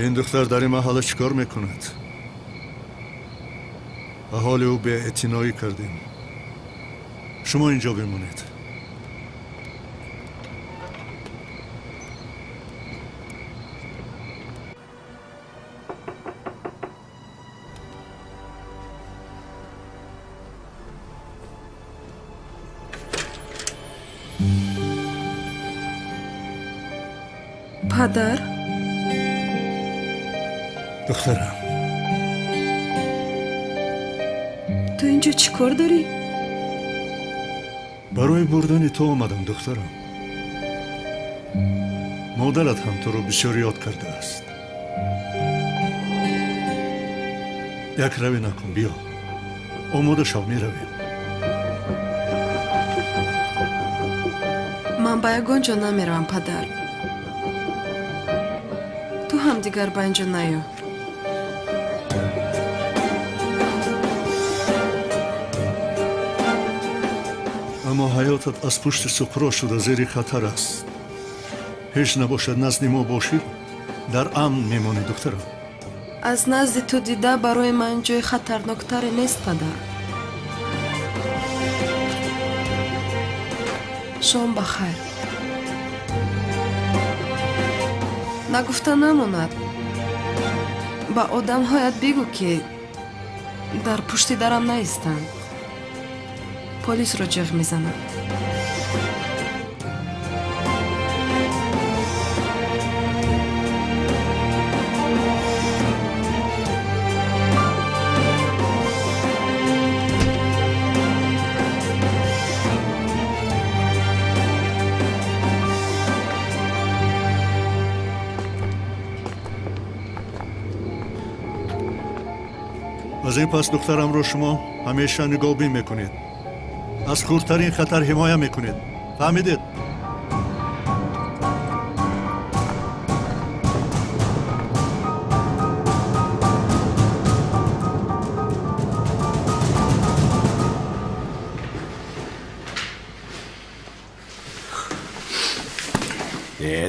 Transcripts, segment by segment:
Ин духтар дар ин маҳалла чӣ кор мекунад? Ба ҳоли ӯ беэътиноӣ кардем. Шумо инҷо бимонед. Падар? Духтарам. Ту инҷо чӣ кор дорӣ? Барои бурдани ту омадам, духтарам. Модарат ҳам туро бисёр ёд кардааст. Як равӣ накун, биё. Омода шав, меравем. Ман ба ягон ҷо намеравам, падар. Ту ҳам дигар ба инҷо наё. Аммо ҳаётат аз пушти Суқро шуда зери хатар аст. Ҳеҷ набошад назди мо бошӣ, дар амн мемонӣ, духтарам. Аз назди ту дида барои ман ҷои хатарноктаре нест, падар. Шом ба хайр. Нагуфта намонад. Ба одамҳоят бигӯ, ки дар пушти дарам наистанд. Полисро ҷиғ мезанам. Аз ин пас духтарамро шумо ҳамеша нигоҳбин мекунед. Аз хурдтарин хатар ҳимоя мекунед. Фаҳмидед?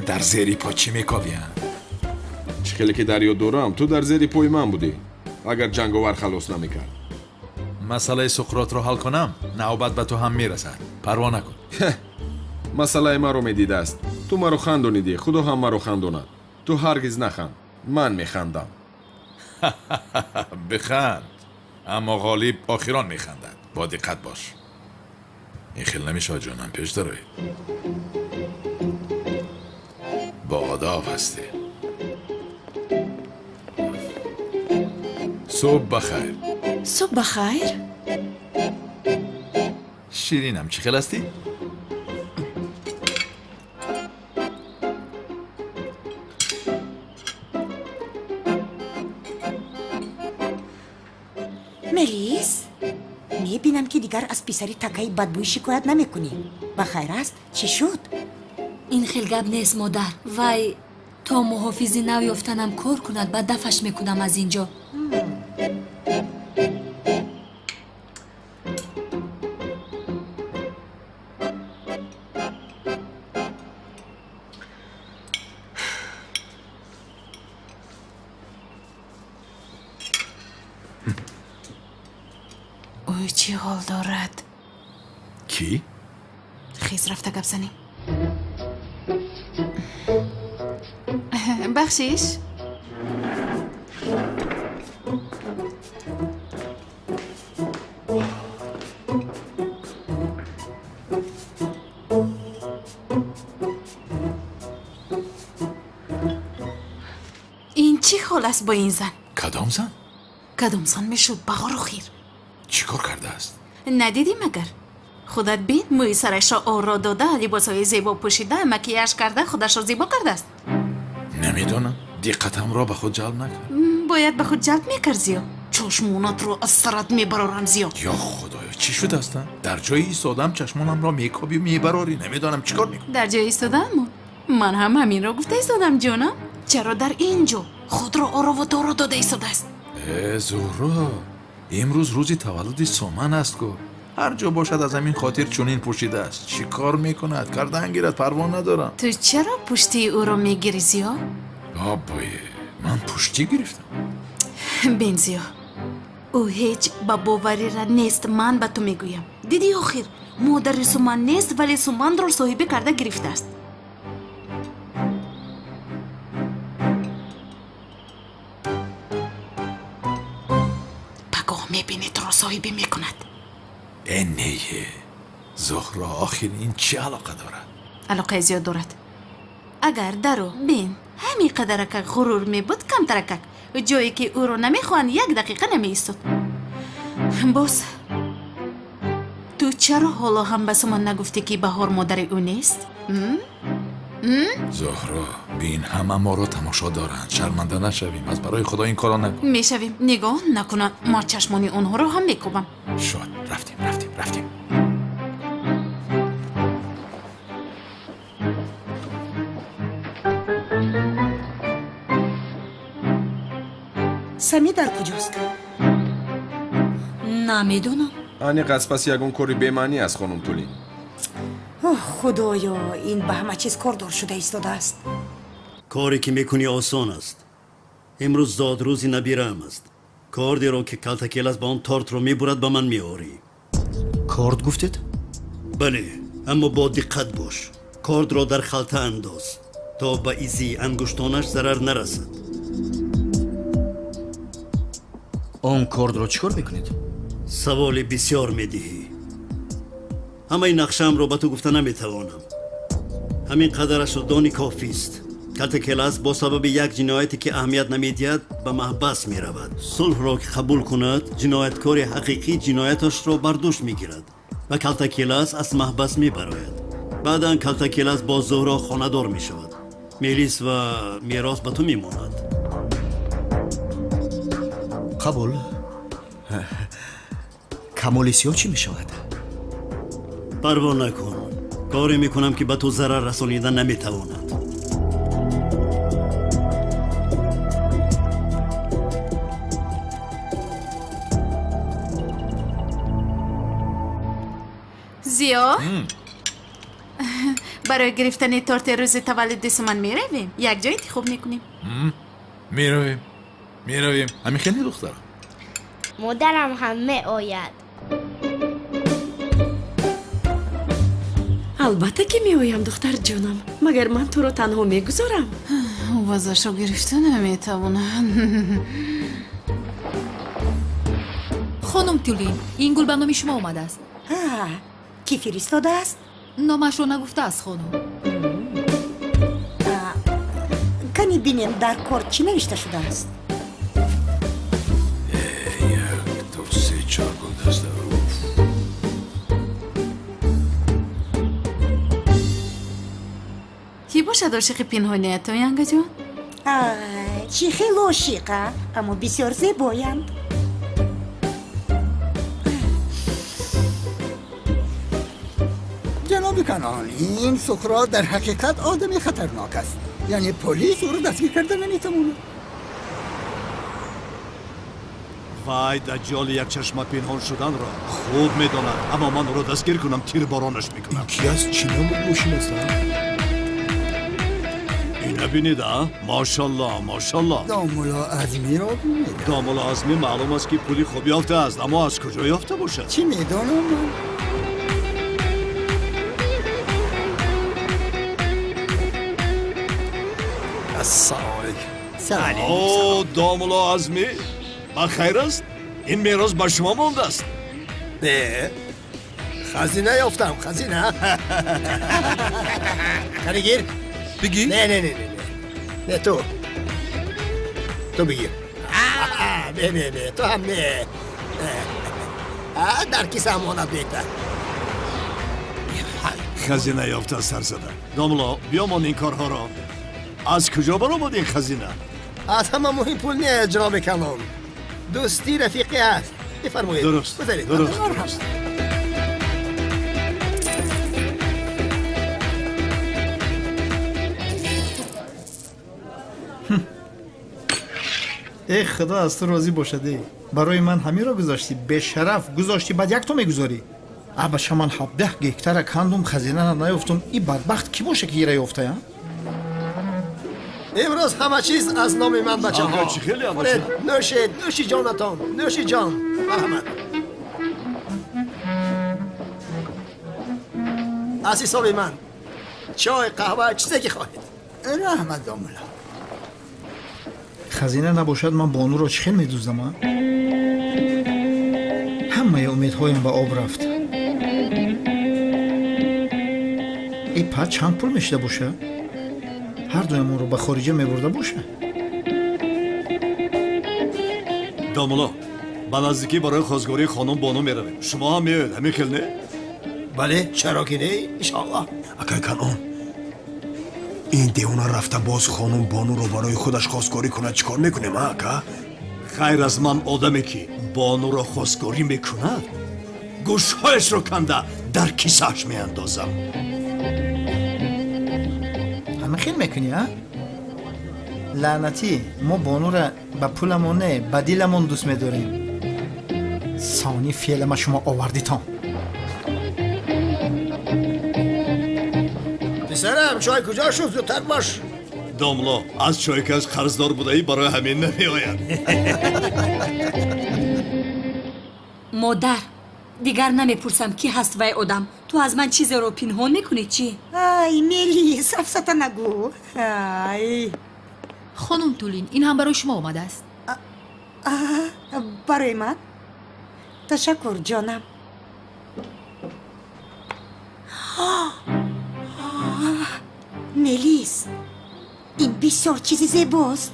Дар зери по чӣ мекобиям? Чӣ хеле ки дар ёд дорам, ту дар зери пои ман будӣ, агар ҷанговар халос намекард. Масъалаи Суқротро ҳал кунам, навбат ба ту ҳам мерасад. Парво накун. Масъалаи маро медидааст. Ту маро хандонидӣ, худо ҳам маро хандонад. Ту ҳаргиз наханд, ман механдам. Биханд, аммо ғолиб охирон механдад. Бо диққат бош. Ин хел намешавад, ҷонам, пеш дароед. Бо одоб ҳастӣ. Субҳ бахайр. Субҳ бахайр. Ширинам, чӣ хел ҳастӣ? Мелис, мебинам, ки дигар аз писари такаи бадбӯй шикоят намекунӣ. Ба хайр аст? Чӣ шуд? Ин хел гап нест, модар. Вай то муҳофизи нав ёфтанам кор кунад, ба дафаш мекунам аз ин ҷо. Ӯ чӣ ҳол дорад? Кӣ? Хез, рафта гап занем. Бахшиш. Ин чӣ ҳол аст бо ин зан? Кадом зан? Кадом зан мешуд, бағору хир. Чӣ кор кардааст? Надидӣ магар? Худат бин, мӯи сарашро оро дода, либосҳои зебо пӯшида, макияж карда, худашро зебо кардааст. Намедонам, диққатамро ба худ ҷалб накард. Бояд ба худ ҷалб мекард, Зиё. Чашмонатро аз сарат мебарорам, Зиё. Ё худоё, чӣ шудааст? Дар ҷои истодам чашмонамро мекобӣ, мебарорӣ. Намедонам чӣ кор мекунӣ. Дар ҷои истодаам? Ман ҳам ҳаминро гуфта истодам, ҷонам. Чаро дар ин ҷо худро орову доро дода истодааст? Э, Зуҳро, имрӯз рӯзи таваллуди Соман аст ку. Ҳар ҷо бошад, аз ҳамин хотир чунин пӯшидааст. Чӣ кор мекунад? Кардан гирад, парво надорам. Ту чаро пушти ӯро мегирӣ, Зиё? Оббое, Ман пуштӣ гирифтам. Бензиё, ӯ ҳеҷ ба боварира нест, ман ба ту мегӯям. Дидӣ охир, модари Суман нест, вале Суманро соҳибӣ карда гирифтааст. Пагоҳ мебинӣ туро соҳибӣ мекунад. Э нее, Зуҳро, охир ин чӣ алоқа дорад? Алоқаи зиёд дорад. Агар даро бин ҳамин қадаракак ғурур мебуд, камтаракак ҷое ки ӯро намехоҳанд, як дақиқа намеистод. Боз ту чаро ҳоло ҳам ба Суман нагуфтӣ, ки Баҳор модари ӯ нест? Зуҳро, бин, ҳама моро тамошо доранд. Шарманда нашавем. Аз барои Худо ин корро накун. Мешавем. Нигоҳ накунанд, ман чашмони онҳоро ҳам мекӯбам. Шуд, рафтем, рафтем, рафтем. Сами дар куҷост? Намедонам. Аниқ аз паси ягон кори бемаънӣ аст, хонум Тулин. Оҳ, худоё, ин ба ҳама чиз кордор шуда истодааст. Коре ки мекунӣ осон аст. Имрӯз зодрӯзи набираам аст. Кордеро ки калтакелас ба он тортро мебурад, ба ман меорӣ. Корд гуфтед? Бале, аммо бо диққат бош. Кордро дар халта андоз, то ба изи ангуштонаш зарар нарасад. Он кордро чӣ кор мекунед? Саволи бисёр медиҳӣ. Ҳамаи нақшаамро ба ту гуфта наметавонам. Ҳамин қадарашро дони кофист. Калтакелас бо сабаби як ҷинояте ки аҳамият намедиҳад ба маҳбас меравад. Сулҳро ки қабул кунад, ҷинояткори ҳақиқӣ ҷинояташро бар дӯш мегирад ва Калтакелас аз маҳбас мебарояд. Баъдан Калтакелас бо Зуҳро хонадор мешавад. Мелис ва мерос ба ту мемонад. Қабул. Камоли сиёҳ чӣ мешавад? Парво накун. Коре мекунам ки ба ту зарар расонида наметавонад. Зиё, барои гирифтани торти рӯзи таваллуди Суман меравем? Якҷо интихоб мекунем. Меравем, меравем. Ҳамин хеле духтарам. Модарам ҳам меояд. Албатта ки меоям, духтарҷонам. Магар ман туро танҳо мегузорам? Вазашро гирифта наметавонам. Хонум Тулин, ин гул ба номи шумо омадааст. Кӣ фиристодааст? Номашро нагуфтааст, хонум. Кани бинем дар кор чӣ навишта шудааст? Як, ду, се, чор гулдаста. Кӣ бошад ошиқи пинҳоният, Янгаҷон? Чӣ хеле ошиқа, аммо бисёр зебоянд. Ҷаноби Канон, ин Суқрот дар ҳақиқат одами хатарнок аст. Яъне полис ӯро дастгир карда наметавонад. Вай даҷҷоли якчашма пинҳон шуданро хуб медонад, аммо ман ӯро дастгир кунам, тирборонаш мекунам. Ин ки аст? Чӣ намуд мошин аст? Ина бинед, а? Машалло, машалло. Домулло Азмиро бинед. Домулло Азмӣ маълум аст ки пули хуб ёфтааст, аммо аз куҷо ёфта бошад? Чӣ медонам ман? Ассалому алайкум. Салом. О, Домулло Азмӣ, ба хайр аст? Ин мерос ба шумо мондааст? Не, хазина ёфтам, хазина. Кани гир. Бигир. Не, не, не, не, не, ту. Ту бигир. Не, не, не, ту ҳам не. Дар киса амонат беҳтар. Хазина ёфта сар зада. Домулло, биёмон ин корҳоро. Аз куҷо баромад ин хазина? Аз ҳама муҳим пул нест, ҷаноби Канон. Дӯстӣ рафиқӣ аст. Бифармоед. Дуруст, дуруст, дуруст. Э худо аз ту розӣ бошад. Э барои ман ҳаминро гузоштӣ, бешараф гузоштӣ, баъд якто мегузорӣ. Абаша ман 17 гектара кандум, хазинара наёфтум. И бадбахт кӣ боша ки ира ёфтая? Имрӯз ҳама чиз аз номи ман, бачаҳо. Чӣ хеле хӯред, нӯшед, нӯши ҷонатон, нӯши ҷон. Марҳамат. Аз ҳисоби ман чой, қаҳва, чизе ки хоҳед. Раҳмат, домулло. Хазина набошад, ман бонуро чӣ хел медуздам? А ҳамаи умедҳоям ба об рафт. И пад чанд пул мешида боша? Ҳар дуямонро ба хориҷа мебурда боша? Домулло, ба наздикӣ барои хозгории хонум Бону меравем. Шумо ҳам меоед, ҳамин хел не? Бале, чаро ки не, иншоаллоҳ. Акай Канъон, ин девона рафта боз хонум Бонуро барои худаш хостгорӣ кунад, чӣ кор мекунем, а ака? Ғайр аз ман одаме ки Бонуро хостгорӣ мекунад, гӯшҳояшро канда дар кисааш меандозам. Ҳама хел мекунӣ, а? Лаънатӣ, мо Бонура ба пуламон не, ба диламон дӯст медорем. Сони феълама шумо овардитон. Писарам, чой куҷо шуд? Зудтар бош. Домло, аз чойкаш қарздор будаӣ, барои ҳамин намеояд. Модар, дигар намепурсам, ки ҳаст вай одам. Ту аз ман чизеро пинҳон мекунӣ, чӣ? Ай, Мелис, афсата нагӯ. Ай. Хонум Тулин, ин ҳам барои шумо омадааст. Барои ман? Ташаккур, ҷонам. Мелис, ин бисёр чизи зебост.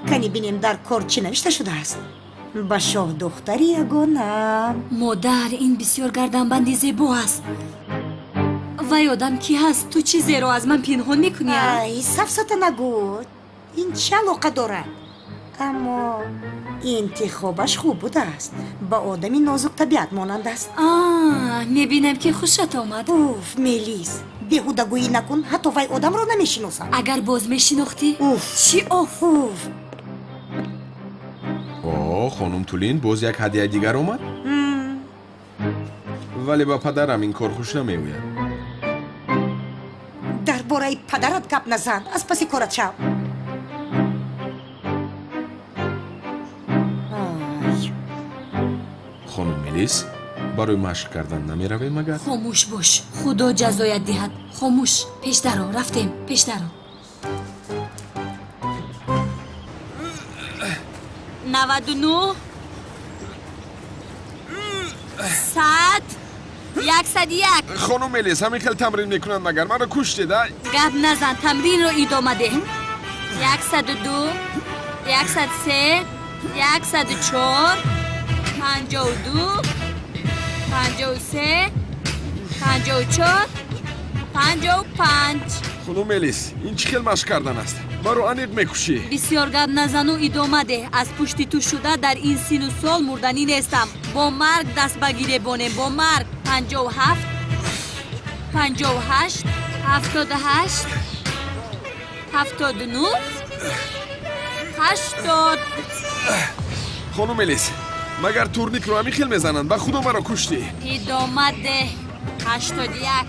Кани бинем, дар кор чӣ навишта шудааст. Ба шоҳдухтари ягонам. Модар, ин бисёр гарданбанди зебо аст. Вай одам кӣ ҳаст? Ту чизеро аз ман пинҳон мекунӣ? Ай, сафсата нагӯ. Ин чӣ алоқа дорад? Аммо интихобаш хуб будааст. Ба одами нозуктабиат монанд аст. А, мебинам, ки хушат омад. Уф, Мелис, беҳудагӯӣ накун. Ҳатто вай одамро намешиносам. Агар боз мешинохтӣ? Уф. Чӣ оф? Уф. О, хонум Тулин, боз як ҳадияи дигар омад? Вале ба падарам ин кор хуш намеояд. Дар бораи падарат гап назан, аз паси корат шав. Ай. Хонум Мелис, барои машқ кардан намеравем магар? Хомӯш бош, худо ҷазоят диҳад. Хомӯш, пешдаро рафтем, пешдаро. 99, 100, 101. Хонум Мелис, ҳамин хел тамрин мекунанд магар? Маро куштед, ай? Гап назан, тамринро идома деҳ. 102, 103, 104, 52, 53, 54, 55. Хонум Мелис, ин чӣ хел машқ кардан аст? Маро аниқ мекушӣ. Бисёр гап назану идома деҳ. Аз пушти ту шуда дар ин сину сол мурданӣ нестам. Бо марг даст ба гиребонем, бо марг. 57, 58, 78, 79, 80. Хонум Мелис, магар турникро ҳамин хел мезананд? Ба худо маро куштӣ. Идома деҳ. 81,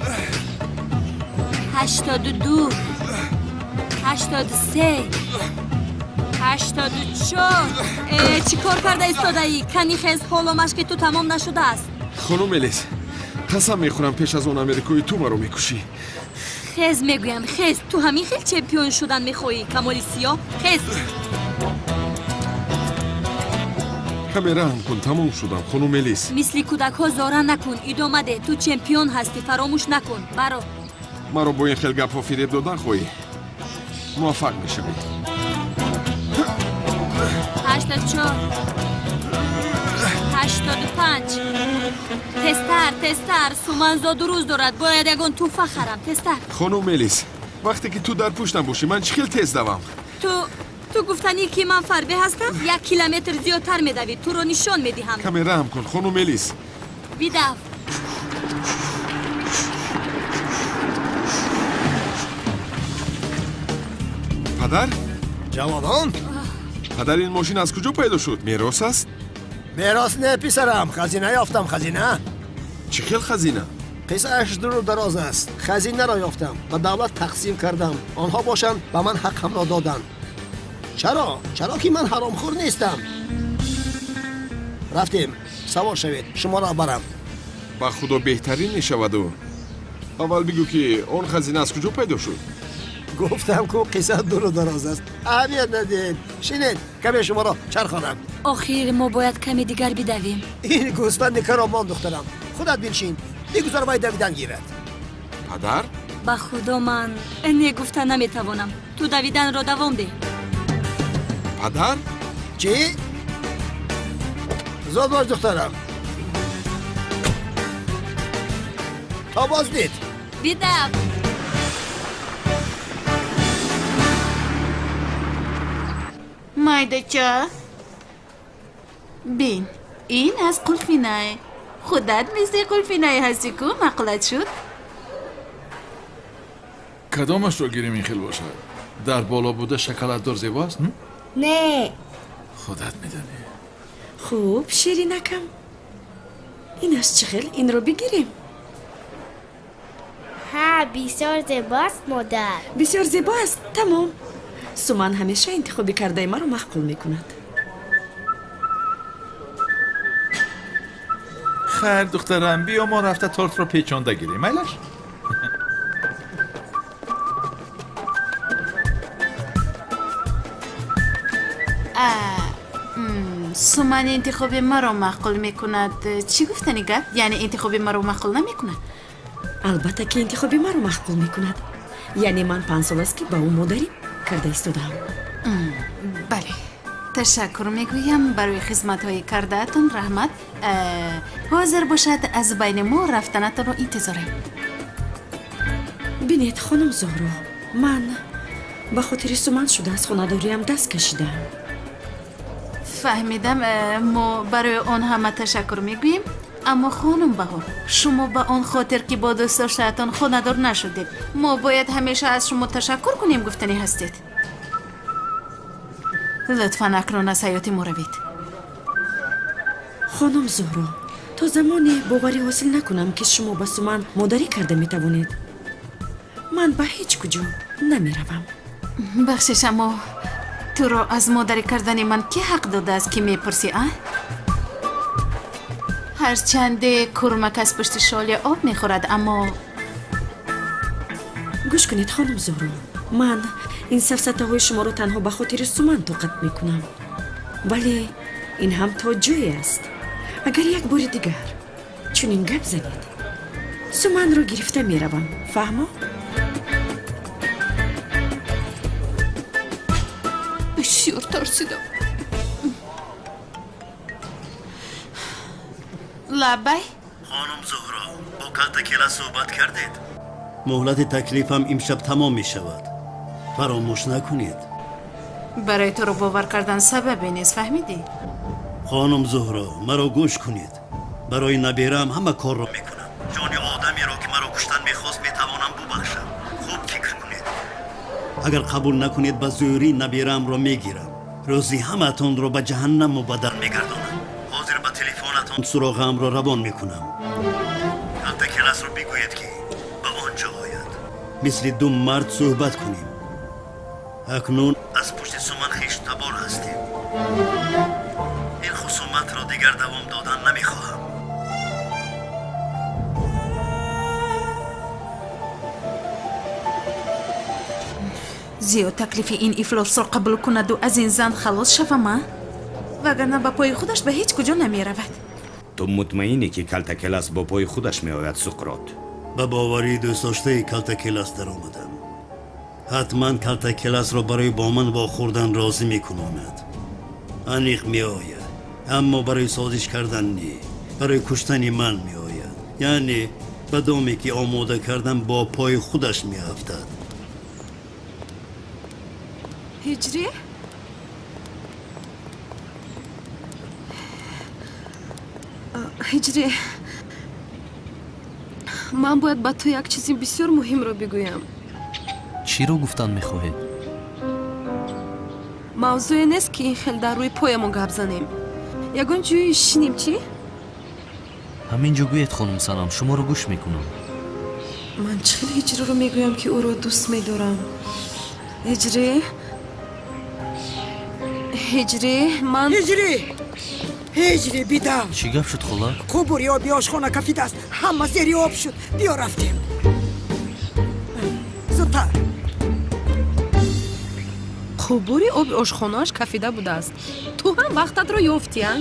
82, 83, 84. Чӣ кор карда истодаӣ? Кани хез, ҳоло машқи ту тамом нашудааст. Хонум Мелис, қасам мехӯрам, пеш аз он америкои ту маро мекушӣ. Хез мегӯям, хез. Ту ҳамин хел чемпион шудан мехоҳӣ, камоли сиёҳ? Хез. Каме раҳм кун, тамом шудам, хонум Мелис. Мисли кӯдакҳо зора накун, идома деҳ. Ту чемпион ҳастӣ, фаромӯш накун. Баро. Маро бо ин хел гапҳо фиреб додан хоҳӣ? Муваффақ мешавӣ. 84, 85. Тезтар, тезтар, Суман зоду рӯз дорад, бояд ягон тӯҳфа харам. Тезтар. Хонум Мелис, вақте ки ту дар пуштам бошӣ, ман чӣ хел тез давам? Ту гуфтанӣ, ки ман фарбе ҳастам? 1 километр зиёдтар медавӣ, туро нишон медиҳам. Каме раҳм кун, хонум Мелис. Бидав. Падар? Ҷавонон? Падар, ин мошин аз куҷо пайдо шуд? Мерос аст? Мерос не, писарам, хазина ёфтам, хазина. Чӣ хел хазина? Қиссааш дуру дароз аст. Хазинаро ёфтам, ба давлат тақсим кардам. Онҳо бошанд ба ман ҳаққамро доданд. Чаро? Чаро ки ман ҳаромхӯр нестам. Рафтем, савор шавед, шуморо барам. Ба худо беҳтарин мешаваду. Аввал бигӯ ки он хазина аз куҷо пайдо шуд? Гуфтам ку қисса дуру дароз аст. Аҳамият надиҳед. Шинед, каме шуморо чархонам. Охир мо бояд каме дигар бидавем. Ин гӯсфанди каромон, духтарам. Худат биншин, бигузор вай давидан гирад. Падар? Ба худо ман не гуфта наметавонам. Ту давиданро давом деҳ. Падар? Чӣ? Зуд бош, духтарам. То боздид. Бидав. Майдача, бин, ин аз қулфинай. Худат мисли қулфинай ҳастӣ ку, маъқулат шуд? Кадомашро гирем ин хел бошад? Дар боло буда шоколаддор зебо аст? Не. Худат медонӣ. Хуб, ширинакам. Инаш чӣ хел? Инро бигирем? Ҳа, бисёр зебо аст, модар. Бисёр зебо аст, тамом. Суман ҳамеша интихоби кардаи маро маъқул мекунад. Хайр, духтарам, биё мо рафта тортро печонда гирем, майлаш? Суман интихоби маро маъқул мекунад. Чӣ гуфтани гап? Яъне интихоби маро маъқул намекунад? Албатта ки интихоби маро маъқул мекунад. Яъне ман 5 сол аст ки ба ӯ модарӣ карда истодаам. Бале, ташаккур мегӯям барои хизматҳои кардаатон, раҳмат. Ҳозир бошад, аз байни мо рафтанатонро интизорем. Бинед, хонум Зуҳро, ман ба хотири Суман шуда аз хонадориам даст кашидаам. Фаҳмидам, мо барои он ҳама ташаккур мегӯем. Аммо хонум Баҳор, шумо ба он хотир ки бо дӯстдоштаатон хонадор нашудед, мо бояд ҳамеша аз шумо ташаккур кунем гуфтанӣ ҳастед. Лутфан акнун аз ҳаёти мо равед. Хонум Зуҳро, то замоне боварӣ ҳосил накунам ки шумо ба Суман модарӣ карда метавонед, ман ба ҳеҷ куҷо намеравам. Бахшиш, аммо туро аз модарӣ кардани ман кӣ ҳақ додааст ки мепурсӣ, а? Ҳарчанде курмак аз пушти шоли об мехӯрад, аммо гӯш кунед, хонум Зуҳро, ман ин сафсатаҳои шуморо танҳо ба хотири Суман тоқат мекунам. Вале ин ҳам то ҷое аст. Агар як бори дигар чунин гап занед, Суманро гирифта меравам. Фаҳмо? Бисёр тарсидам. Лабай? Хонум Зуҳро, бо Калтакела суҳбат кардед? Муҳлати таклифам имшаб тамом мешавад. Фаромӯш накунед. Барои туро бовар кардан сабабе нест, фаҳмидӣ? Хонум Зуҳро, маро гӯш кунед. Барои набераам ҳама корро мекунам. Ҷони одамеро ки маро куштан мехост метавонам бубахшам. Хуб фикр кунед. Агар қабул накунед, ба зӯрӣ набераамро мегирам. Рӯзи ҳамаатонро ба ҷаҳаннам мубаддал мегардонам. Ҳозир ба телефонатон суроғаамро равон мекунам. Калтакеласро бигӯед ки ба он ҷо ояд. Мисли ду мард суҳбат кунем. Акнун аз пушти Суман хештабор ҳастем. Ин хусуматро дигар давом додан намехоҳам. Зиёд таклифи ин ифлосро қабул кунаду аз ин зан халос шавам, а? Вагарна ба пои худаш ба ҳеҷ куҷо намеравад. Ту мутмаинӣ ки Калтакелас бо пои худаш меояд, Суқрот? Ба боварии дӯстдоштаи Калтакелас даромадам. Ҳатман Калтакеласро барои бо ман вохӯрдан розӣ мекунонад. Аниқ меояд, аммо барои созиш кардан не, барои куштани ман меояд. Яъне ба доме ки омода кардам бо пои худаш меафтад. Ҳиҷрӣ? Ҳиҷрӣ, ман бояд ба ту як чизи бисёр муҳимро бигӯям. Чиро гуфтан мехоҳед? Мавзӯе нест ки ин хел дар рӯи поямон гап занем. Ягон ҷӯи шинем, чӣ? Ҳамин ҷо гӯед, хонум Санам, шуморо гӯш мекунам. Ман чӣ хел Ҳиҷриро мегӯям, ки ӯро дӯст медорам? Ҳиҷрӣ, Ҳиҷрӣ, ман Ҳиҷрӣ, Ҳиҷрӣ, бидав. Чӣ гап шуд, хола? Қубури оби ошхона кафидааст, ҳама зери об шуд. Биё, рафтем зудтар. Қубури оби ошхонааш кафида будааст. Ту ҳам вақтатро ёфтӣ, а?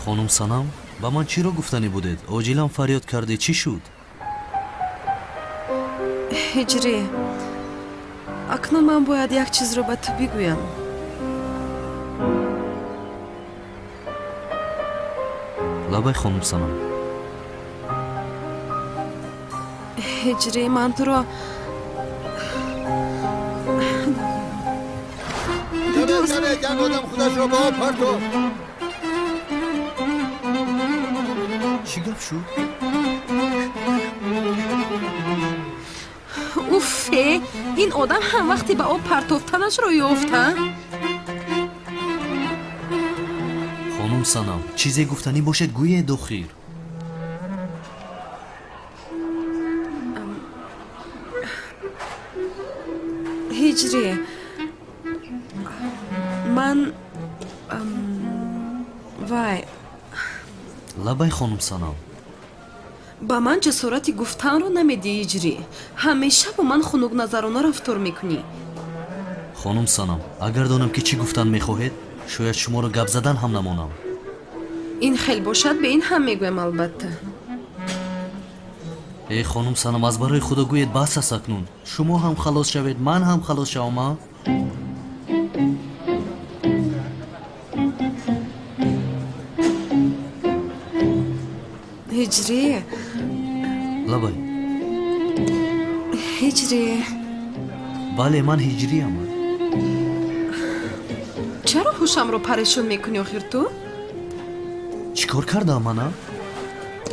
Хонум Санам, ба ман чиро гуфтанӣ будед? Оҷилан фарёд кардед, чӣ шуд? Ҳиҷрӣ, акнун ман бояд як чизро ба ту бигӯям. Лабай, хонум Санам. Ҳиҷрӣ, ман туро як одам худашро ба об партофт. Чӣ гап шуд? Уффе, ин одам ҳам вақте ба об партофтанашро ёфта. Хонум Санам, чизе гуфтанӣ бошед, гӯед охир. Ҳиҷрӣ, ман вай. Лабай, хонум Санам. Ба ман ҷасорати гуфтанро намедиҳӣ, Ҳиҷрӣ. Ҳамеша бо ман хунукназарона рафтор мекунӣ. Хонум Санам, агар донам, ки чӣ гуфтан мехоҳед, шояд шуморо гап задан ҳам намонам. Ин хел бошад, бе ин ҳам мегӯям, албатта. Э, хонум Санам, аз барои Худо гӯед, бас аст акнун. Шумо ҳам халос шавед, ман ҳам халос шавам, а? Ҳиҷрӣ. Лабай. Ҳиҷрӣ. Бале, ман ҳиҷриям. Чаро ҳушамро парешон мекунӣ охир ту? Чӣ кор кардам мана?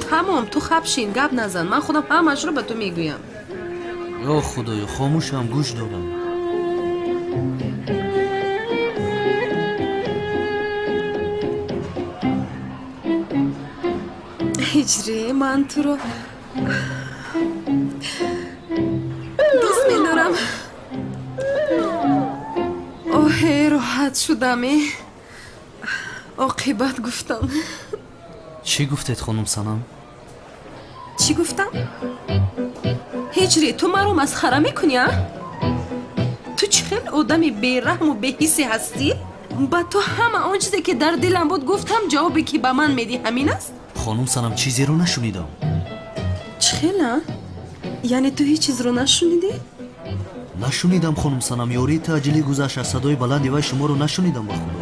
Тамом, ту хабшин, гап назан. Ман худам ҳамаашро ба ту мегӯям. Ё Худоё, хомӯшам, гӯш дорам. Ҳиҷрӣ, ман туро дӯст медорам. Оҳе, роҳат шудам. Э, оқибат гуфтам. Чӣ гуфтед, хонум Санам? Чӣ гуфтам? Ҳиҷрӣ, ту маро масхара мекунӣ, а? Ту чӣ хел одами бераҳму беҳисе ҳастӣ? Ба ту ҳама он чизе, ки дар дилам буд, гуфтам. Ҷавобе, ки ба ман медиҳ, ҳамин аст? Хонум Санам, чизеро нашунидам. Чӣ хел, а? Яъне ту ҳеҷ чизро нашунидӣ? Нашунидам, хонум Санам. Ёрии таъҷилӣ гузашт, аз садои баланди вай шуморо нашунидам, ба Худо.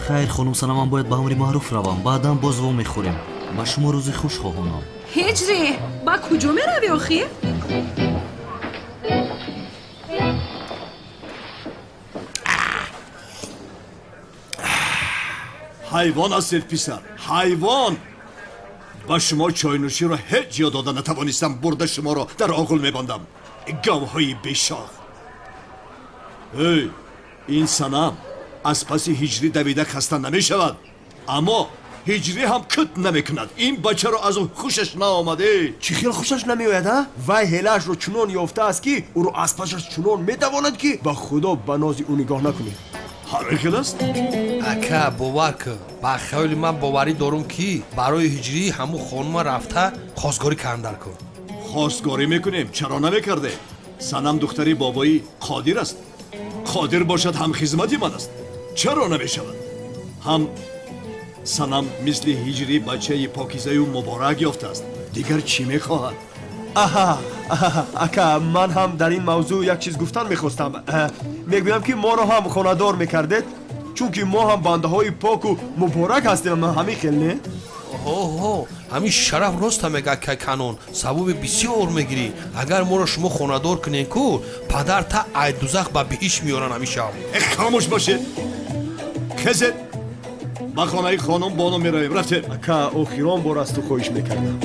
Хайр, хонум Санам, ман бояд ба амри маъруф равам. Баъдан боз вомехӯрем. Ба шумо рӯзи хуш хоҳонам. Ҳиҷрӣ, ба куҷо меравӣ охир? Ҳайвон ҳастед, писар, ҳайвон. Ба шумо чойнӯширо ҳеҷ ҷо дода натавонистам. Бурда шуморо дар оғул мебандам, говҳои бешох. Эй, ин Санам аз паси Ҳиҷрӣ давида хаста намешавад, аммо Ҳиҷрӣ ҳам кут намекунад. Ин бачаро аз ӯ хушаш наомад. Чӣ хел хушаш намеояд, а? Вай ҳелаашро чунон ёфтааст, ки ӯро аз пасаш чунон метавонад, ки ба Худо ба нози ӯ нигоҳ накунед. Ҳамин хел аст? Ака, бовар кун, ба хаёли ман боварӣ дорум, ки барои Ҳиҷрӣ ҳамун хонума рафта хостгорӣ кардан кун. Хостгорӣ мекунем, чаро намекарде? Санам духтари бобои Қодир аст. Қодир бошад, ҳам хизмати ман аст. Чаро намешавад? Ҳам Санам мисли Ҳиҷрӣ бачаи покизаю муборак ёфтааст. Дигар чӣ мехоҳад? Аҳа, ака, ман ҳам дар ин мавзӯъ як чиз гуфтан мехостам. Мегӯям, ки моро ҳам хонадор мекардед, чунки мо ҳам бандаҳои поку муборак ҳастем. Ҳамин хел не? Ҳо, ҳамин Шараф роста мегӯяд, Канон, савоби бисёр мегирӣ. Агар моро шумо хонадор кунед ку, падар та ай дузах ба биҳишт меоранд ҳамин шаб. Хомӯш бошед, хезед, ба хонаи хонум Бону меравем. Рафтем. Ака, охирон бор аз ту хоҳиш мекардам.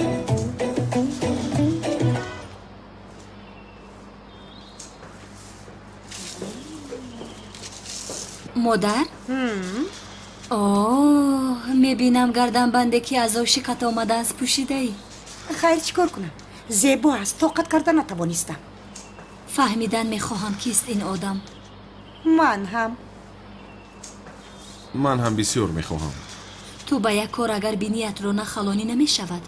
Модар? О, мебинам гарданбанде ки аз ошиқат омадааст пӯшидаӣ. Хайр, чӣ кор кунам? Зебо аст, тоқат карда натавонистам. Фаҳмидан мехоҳам, кист ин одам. Ман ҳам. Ман ҳам бисёр мехоҳам. Ту ба як кор агар биниятро нахалонӣ намешавад.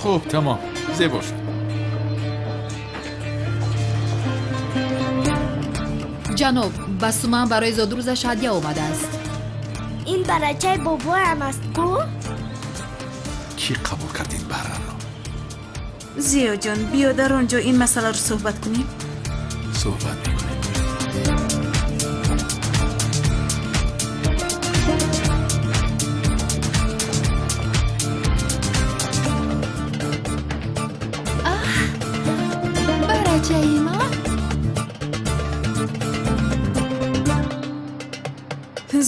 Хуб, тамом, зебо шуд. Ҷаноб, ба Суман барои зодрӯзаш ҳадя омадааст. Ин барачаи бобоям аст ку? Кӣ қабул кард ин бараро? Зиёҷон, биё дар он ҷо ин масъаларо суҳбат кунем. Суҳбат мекунем. Барачаи ман?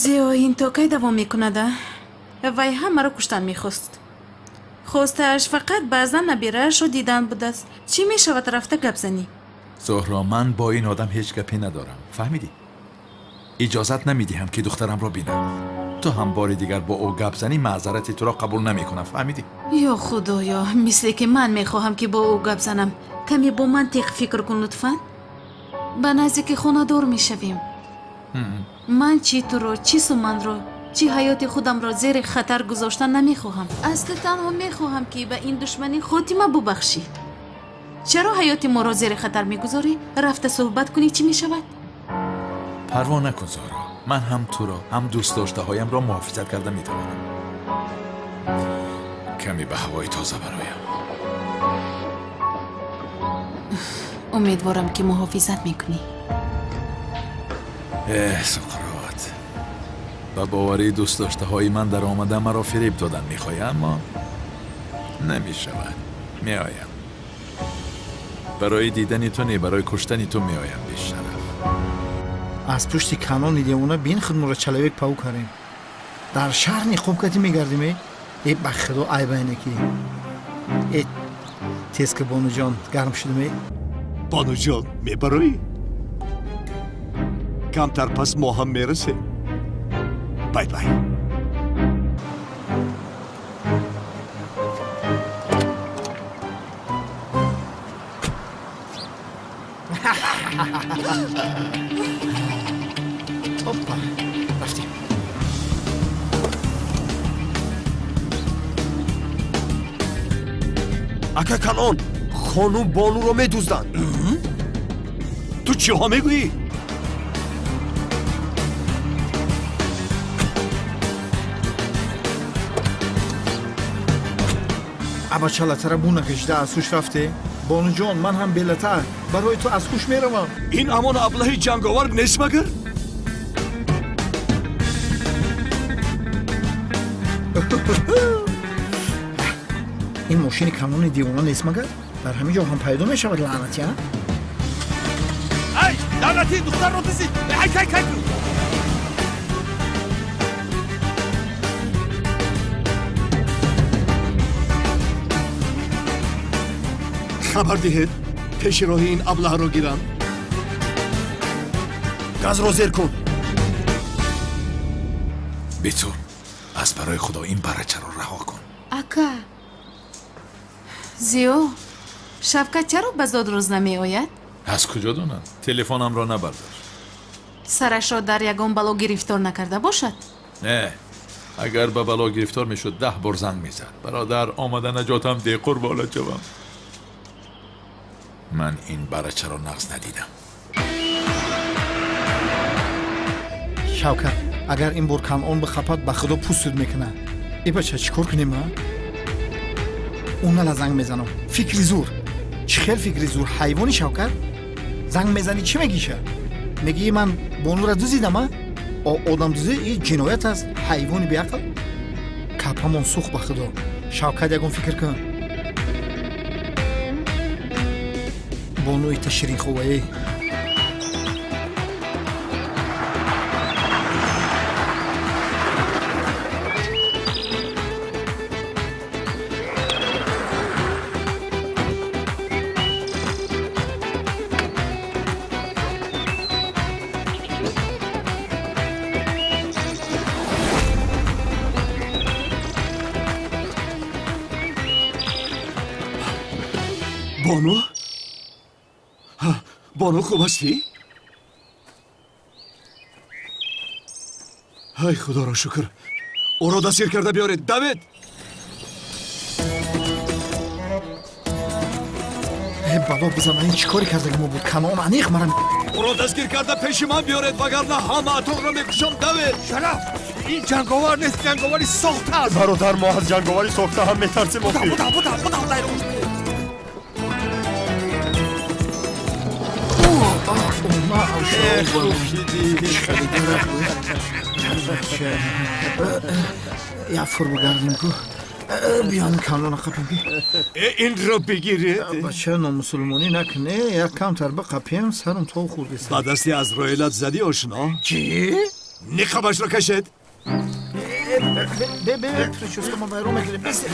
Зиё, ин то кай давом мекунада? Вай ҳамаро куштан мехост. Хостааш фақат баъзан набираашро дидан будааст. Чӣ мешавад рафта гап занӣ? Зуҳро, ман бо ин одам ҳеҷ гапе надорам. Фаҳмидӣ? Иҷозат намедиҳам ки духтарамро бинам. Ту ҳам бори дигар бо ӯ гап занӣ, маъзарати туро қабул намекунам. Фаҳмидӣ? Ё худоё, мисле ки ман мехоҳам ки бо ӯ гап занам. Каме бо мантиқ фикр кун лутфан. Ба наздики хонадор мешавем. Ман чӣ туро, чӣ Суманро, чӣ ҳаёти худамро зери хатар гузоштан намехоҳам. Аз ту танҳо мехоҳам ки ба ин душманӣ хотима бубахшӣ. Чаро ҳаёти моро зери хатар мегузорӣ? Рафта суҳбат кунӣ, чӣ мешавад? Парво накун, Зуҳро. Ман ҳам туро, ҳам дӯстдоштаҳоямро муҳофизат карда метавонам. Каме ба ҳавои тоза бароям. Умедворам ки муҳофизат мекунӣ. Эҳ, Суқрот, ба боварии дӯстдоштаҳои ман дар омада маро фиреб додан мехоҳӣ, аммо намешавад. Меоям. Барои дидани ту не, барои куштани ту меоям, бешараф. Аз пушти канони девона бин худморо человек паук кардем. Дар шаҳр ниқоб кати мегардим. Э, ба худо айбайне ки. Э, тез ки бонуҷон, гарм шудем. Э бонуҷон, мебароӣ? Камтар пас мо ҳам мерасем. Бай бай. Опа, рафтем. Ака Канон, хонум бонуро медузданд. Ту чиҳо мегӯӣ? Абача латара бу накашида аз ҳуш рафте? Бонуҷон, ман ҳам белатар барои ту аз ҳуш меравам. Ин ҳамон аблаҳи ҷанговар нест магар? Ин мошини канони девона нест магар? Дар ҳамин ҷо ҳам пайдо мешавад лаънати, а? Ай, лаънати, духтарро дизид! Ай, кай, кай! Хабар диҳед, пеши роҳи ин аблаҳро гирам. Газро зер кун. Битур, аз барои худо ин барачаро раҳо кун. Ака, Зиё, Шавкат чаро ба зодрӯз намеояд? Аз куҷо донам? Телефонамро набардошт. Сарашро дар ягон бало гирифтор накарда бошад? Не, агар ба бало гирифтор мешуд, 10 бор занг мезад. Бародар, омада наҷотам деҳ, қурбона шавам. Ман ин барачаро нағз надидам. Шавкат, агар ин бор Канон бихапад, ба худо пӯстуд мекунад. Э бача, чӣ кор кунем, а? Унала занг мезанам. Фикри зур. Чӣ хел фикри зур? Ҳайвони Шавкат? Занг мезанӣ, чӣ мегиша? Мегӯӣ ман бонура дузидам, а? Одамдузӣ ин ҷиноят аст. Ҳайвони беақл. Капамон сӯхт ба худо. Шавкат, ягон фикр кун. Бонуи та ширинховае. Бону? Бону, хуб ҳастӣ? Ай, худоро шукр. Ӯро дастгир карда биёред. Давед! Бало бизан, ин чӣ коре кардаги мо буд? Канон аниқ мара. Ӯро дастгир карда пеши ман биёред, вагарна ҳамаатонро мекушам. Давед! Шараф, ин ҷанговар нест, ҷанговари сохта аст. Бародар, мо аз ҷанговари сохта ҳам метарсем. Охир. Буда, буда, буда. Як фур бигардем ку. Биён канона қапем. Инро бигиред. Бача, номусулмонӣ накне, як камтар биқапем, сарам то хӯрдест. Ба дасти Азроилат задӣ, ошно? Чӣ? Ниқобашро кашед. Бе, бе, прическа ма вайрон мекунем. Бес,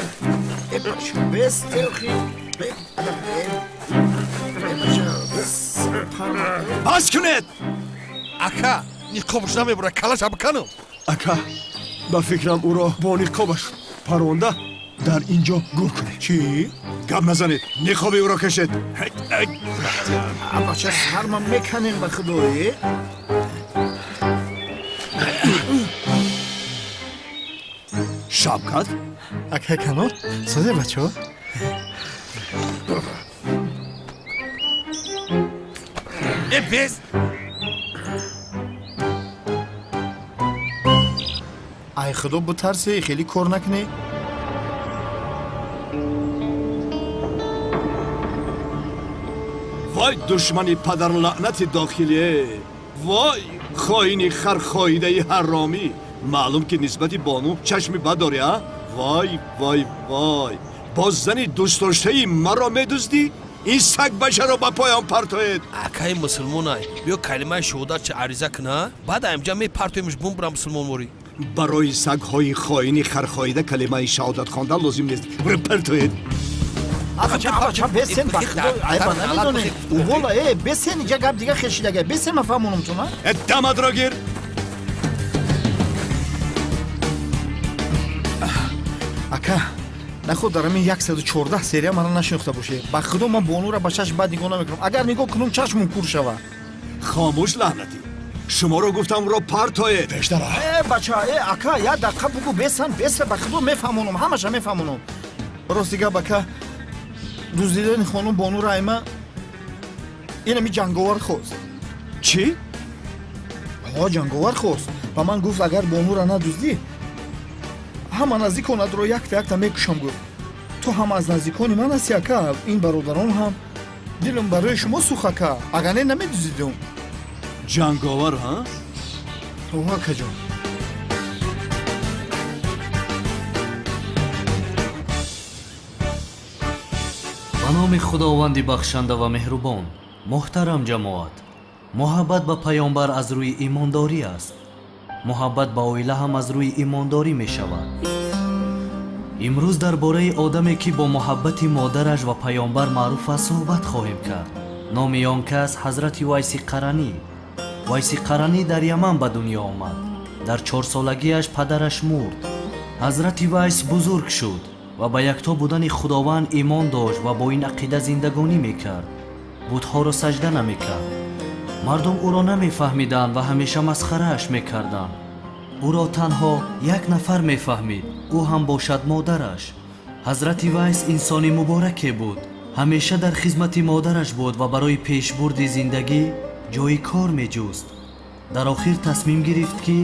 бача, бес, охи. Бе, бача, бас кунед! Ака, ниқобаш намебурад, калаша биканам. Ака, ба фикрам ӯро бо ниқобаш паронда дар ин ҷо гур кунед. Чӣ? Гап назанед, ниқоби ӯро кашед. Бача, сарма меканем ба худое. Шавкат? Ака Канон, созе бачаҳо? Э, бес! Ай худо бутарсе, хеле кор накунӣ. Вой душмани падарлаънати дохилие! Вой хоини хархоидаи ҳаромӣ! Маълум ки нисбати бону чашми бад дорӣ, а? Вой, вой, вой! Боз зани дӯстдоштаи маро медуздӣ? Ин сагбачаро ба поям партоед! Акаи мусулмонай, биё калимаи шуҳодатча ариза куна, баъд аимҷа мепартоемш бумбура мусулмонворӣ. Барои сагҳои хоини хархоида калимаи шаҳодат хондан лозим нест. Буро партоед! Бача, бесен, ба худо, айба намедонед. Увола, э, бесен, иҷа гап дига хешидага. Бесен, ма фаҳмонам ту, на? Э, дамадро гир! Ака, наход дар ҳамин 114 серия мана нашинохта бошед. Ба худо ман бонура ба чашм бад нигоҳ намекунам. Агар нигоҳ кунам, чашмум кур шава. Хомӯш, лаънатӣ! Шуморо гуфтам, ро партоед! Пештара! Э, бача, э, ака, як дақиқа бугӯ, бесан, беса, ба худо мефаҳмонам, ҳамаша мефаҳмонам. Рости гап, ака, дуздидани хонум бонура айма инами ҷанговар хост. Чӣ? Ҳо, ҷанговар хост. Ба ман гуфт, агар бонура надуздӣ, ҳама наздиконатро якта якта мекушам, гуфт. Ту ҳам аз наздикони ман ҳасти, ака, ин бародарон ҳам. Дилам барои шумо сӯх, ака, агар не намедуздидум. Ҷанговар, ҳа? О, акаҷон. Ба номи Худованди бахшанда ва меҳрубон. Муҳтарам ҷамоат, муҳаббат ба паёмбар аз рӯи имондорӣ аст. Муҳаббат ба оила ҳам аз рӯи имондорӣ мешавад. Имрӯз дар бораи одаме, ки бо муҳаббати модараш ва паёмбар маъруф аст, суҳбат хоҳем кард. Номи он кас ҳазрати Вайси Қаранӣ. Вайси Қаранӣ дар Яман ба дунё омад. Дар 4-солагиаш падараш мурд. Ҳазрати Вайс бузург шуд ва ба якто будани Худованд имон дошт ва бо ин ақида зиндагонӣ мекард. Бутҳоро саҷда намекард. Мардум ӯро намефаҳмиданд ва ҳамеша масхарааш мекарданд. Ӯро танҳо як нафар мефаҳмид, ӯ ҳам бошад модараш. Ҳазрати Вайс инсони мубораке буд. Ҳамеша дар хизмати модараш буд ва барои пешбурди зиндагӣ ҷои кор меҷуст. Дар охир тасмим гирифт, ки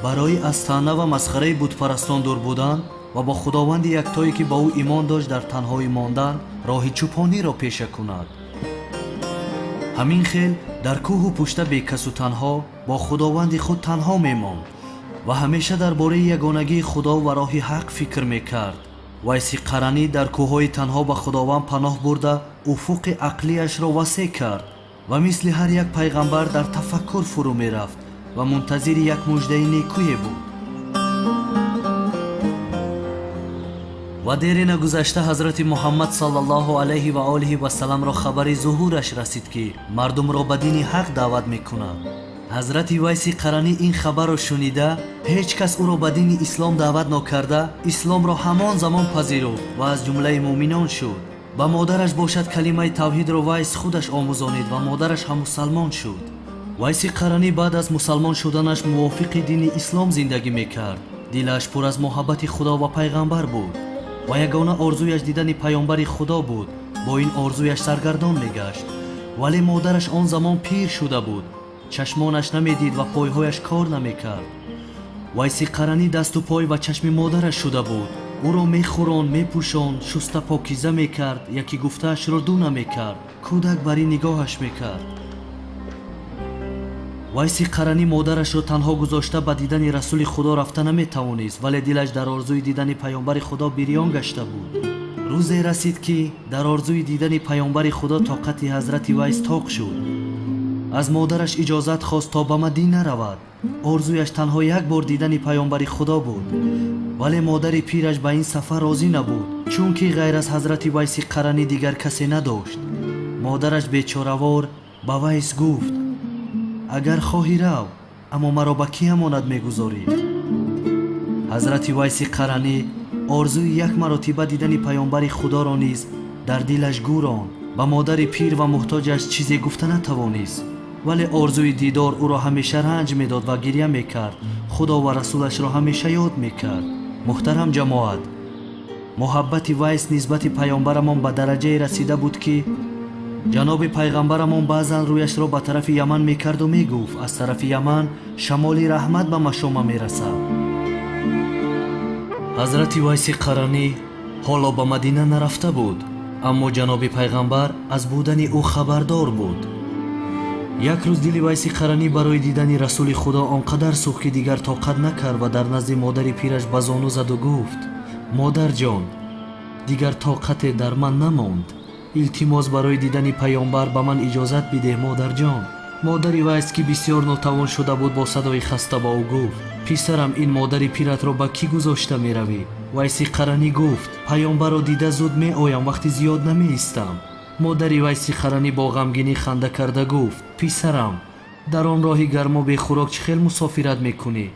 барои аз таъна ва масхараи бутпарастон дур будан ва бо худованди яктое, ки ба ӯ имон дошт, дар танҳоӣ мондан роҳи чӯпониро пеша кунад. Ҳамин хел дар кӯҳу пушта бекасу танҳо бо худованди худ танҳо мемонд ва ҳамеша дар бораи ягонагии Худо ва роҳи ҳақ фикр мекард. Вайси Қаранӣ дар кӯҳҳои танҳо ба Худованд паноҳ бурда, уфуқи ақлиашро васеъ кард ва мисли ҳар як пайғамбар дар тафаккур фурӯ мерафт ва мунтазири як муждаи некӯе буд. Ва дере нагузашта ҳазрати Муҳаммад саллаллоҳу алайҳи ва олиҳи васалламро хабари зуҳураш расид, ки мардумро ба дини ҳақ даъват мекунад. Ҳазрати Вайси Қаранӣ ин хабарро шунида, ҳеҷ кас ӯро ба дини ислом даъват нокарда, исломро ҳамон замон пазируфт ва аз ҷумлаи муъминон шуд. Ба модараш бошад калимаи тавҳидро Вайс худаш омӯзонид ва модараш ҳам мусалмон шуд. Вайси Қаранӣ баъд аз мусалмон шуданаш мувофиқи дини ислом зиндагӣ мекард. Дилаш пур аз муҳаббати Худо ва пайғамбар буд ва ягона орзуяш дидани пайғамбари Худо буд. Бо ин орзуяш саргардон мегашт. Вале модараш он замон пир шуда буд, чашмонаш намедид ва пойҳояш кор намекард. Вайси Қаранӣ дасту пой ва чашми модараш шуда буд. Ӯро мехӯронд, мепӯшонд, шуста покиза мекард, яки гуфтаашро ду намекард. Кӯдак бар ин нигоҳаш мекард. Вайси Қаранӣ модарашро танҳо гузошта ба дидани Расули Худо рафта наметавонист, вале дилаш дар орзуи дидани Паёмбари Худо бирён гашта буд. Рӯзе расид, ки дар орзуи дидани Паёмбари Худо тоқати ҳазрати Вайс тоқ шуд. Аз модараш иҷозат хост то ба Мадина равад. Орзуяш танҳо як бор дидани Паёмбари Худо буд. Вале модари пираш ба ин сафар розӣ набуд, чунки ғайр аз ҳазрати Вайси Қаранӣ дигар касе надошт. Модараш бечоравор ба Вайс гуфт: агар хоҳӣ рав, аммо маро ба кӣ амонат мегузорӣ? Ҳазрати Вайси Қаранӣ орзуи як маротиба дидани Паёмбари Худоро низ дар дилаш гӯронд. Ба модари пир ва муҳтоҷаш чизе гуфта натавонист, вале орзуи дидор ӯро ҳамеша ранҷ медод ва гиря мекард. Худо ва расулашро ҳамеша ёд мекард. Муҳтарам ҷамоат, муҳаббати Вайс нисбати паёмбарамон ба дараҷае расида буд, ки ҷаноби пайғамбарамон баъзан рӯяшро ба тарафи Яман мекарду мегуфт: аз тарафи Яман шамоли раҳмат ба машома мерасад. Ҳазрати Вайси Қаранӣ ҳоло ба Мадина нарафта буд, аммо ҷаноби пайғамбар аз будани ӯ хабардор буд. Як рӯз дили Вайси Қаранӣ барои дидани Расули Худо он қадар сӯхт, ки дигар тоқат накард ва дар назди модари пираш ба зону заду гуфт: модарҷон, дигар тоқате дар ман намонд. Илтимос, барои дидани Паёмбар ба ман иҷозат бидеҳ, модарҷон. Модари Вайс, ки бисёр нотавон шуда буд, бо садои хаста ба ӯ гуфт: писарам, ин модари пиратро ба кӣ гузошта меравӣ? Вайси Қаранӣ гуфт: Паёмбарро дида зуд меоям, вақти зиёд намеистам. Модари Вайси Қаранӣ бо ғамгинӣ ханда карда гуфт: писарам, дар он роҳи гармо бехӯрок чӣ хел мусофират мекунӣ?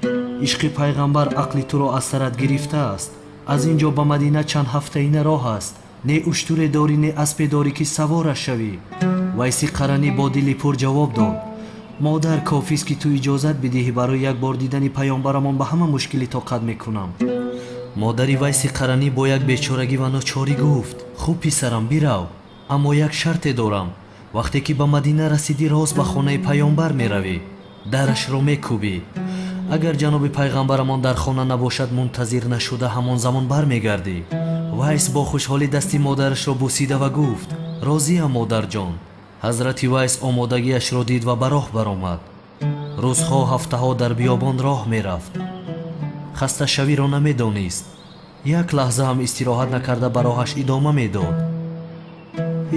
Ишқи пайғамбар ақли туро аз сарат гирифтааст. Аз ин ҷо ба Мадина чанд ҳафтаина роҳ аст. Не уштуре дорӣ, не аспе дорӣ, ки савораш шавӣ. Вайси Қаранӣ бо дили пур ҷавоб дод: модар, кофист, ки ту иҷозат бидиҳӣ барои як бор дидани паёмбарамон ба ҳама мушкилӣ тоқат мекунам. Модари Вайси Қаранӣ бо як бечорагӣ ва ночорӣ гуфт: хуб писарам, бирав, аммо як шарте дорам. Вақте ки ба Мадина расидӣ, рост ба хонаи паёмбар меравӣ, дарашро мекӯбӣ. Агар ҷаноби пайғамбарамон дар хона набошад, мунтазир нашуда ҳамон замон бармегардӣ. Вайс бо хушҳолӣ дасти модарашро бусида ва гуфт: розиям, модарҷон. Ҳазрати Вайс омодагиашро дид ва ба роҳ баромад. Рӯзҳо, ҳафтаҳо дар биёбон роҳ мерафт. Хасташавиро намедонист. Як лаҳза ҳам истироҳат накарда ба роҳаш идома медод.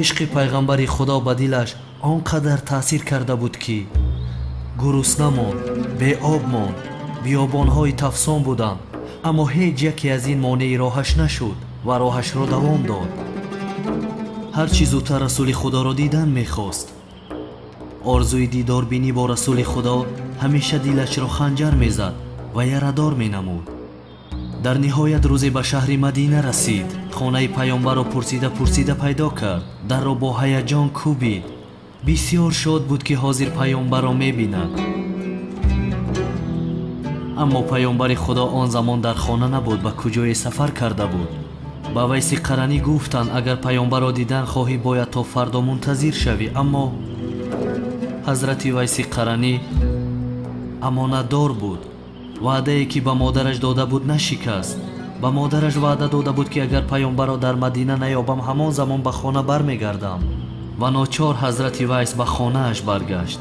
Ишқи пайғамбари Худо ба дилаш он қадар таъсир карда буд, ки гурусна монд, беоб монд. Биёбонҳои тафсон буданд, аммо ҳеҷ яке аз ин монеи роҳаш нашуд ва роҳашро давом дод. Ҳарчи зудтар Расули Худоро дидан мехост. Орзуи дидорбинӣ бо Расули Худо ҳамеша дилашро ханҷар мезад ва ярадор менамуд. Дар ниҳоят рӯзе ба шаҳри Мадина расид. Хонаи паёмбарро пурсида пурсида пайдо кард. Дарро бо ҳаяҷон кӯбид. Бисёр шод буд, ки ҳозир паёмбарро мебинад. Аммо паёмбари Худо он замон дар хона набуд, ба куҷое сафар карда буд. Ба Вайси Қаранӣ гуфтанд: агар паёмбарро дидан хоҳӣ, бояд то фардо мунтазир шавӣ. Аммо ҳазрати Вайси Қаранӣ амонатдор буд. Ваъдае, ки ба модараш дода буд, нашикаст. Ба модараш ваъда дода буд, ки агар паёмбарро дар Мадина наёбам, ҳамон замон ба хона бармегардам. Ва ночор ҳазрати Вайс ба хонааш баргашт.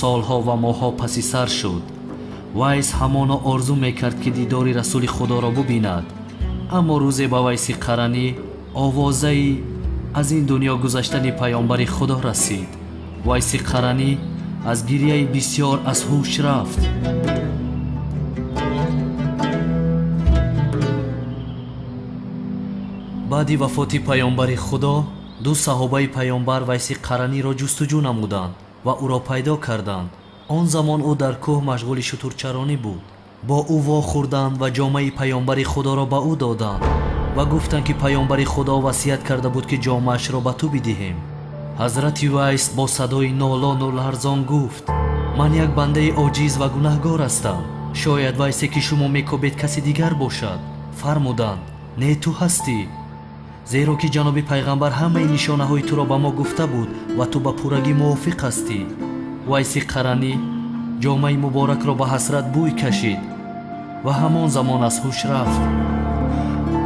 Солҳо ва моҳҳо паси сар шуд. Вайс ҳамоно орзу мекард, ки дидори Расули Худоро бубинад. Аммо рӯзе ба Вайси Қаранӣ овозаи аз ин дунё гузаштани паёмбари Худо расид. Вайси Қаранӣ аз гирияи бисёр аз ҳуш рафт. Баъди вафоти паёмбари Худо ду саҳобаи паёмбар Вайси Қараниро ҷустуҷӯ намуданд ва ӯро пайдо карданд. Он замон ӯ дар кӯҳ машғули шутурчаронӣ буд. Бо ӯ вохӯрданд ва ҷомаи паёмбари Худоро ба ӯ доданд. Ва гуфтанд, ки паёмбари Худо васият карда буд, ки ҷомаашро ба ту бидиҳем. Ҳазрати Вайс бо садои нолону ларзон гуфт: ман як бандаи оҷиз ва гунаҳгор ҳастам. Шояд Вайсе, ки шумо мекобед, каси дигар бошад. Фармуданд: не, ту ҳастӣ, зеро ки ҷаноби пайғамбар ҳамаи нишонаҳои туро ба мо гуфта буд ва ту ба пуррагӣ мувофиқ ҳастӣ. Вайси Қаранӣ ҷомаи муборакро ба ҳасрат бӯй кашид ва ҳамон замон аз ҳуш рафт.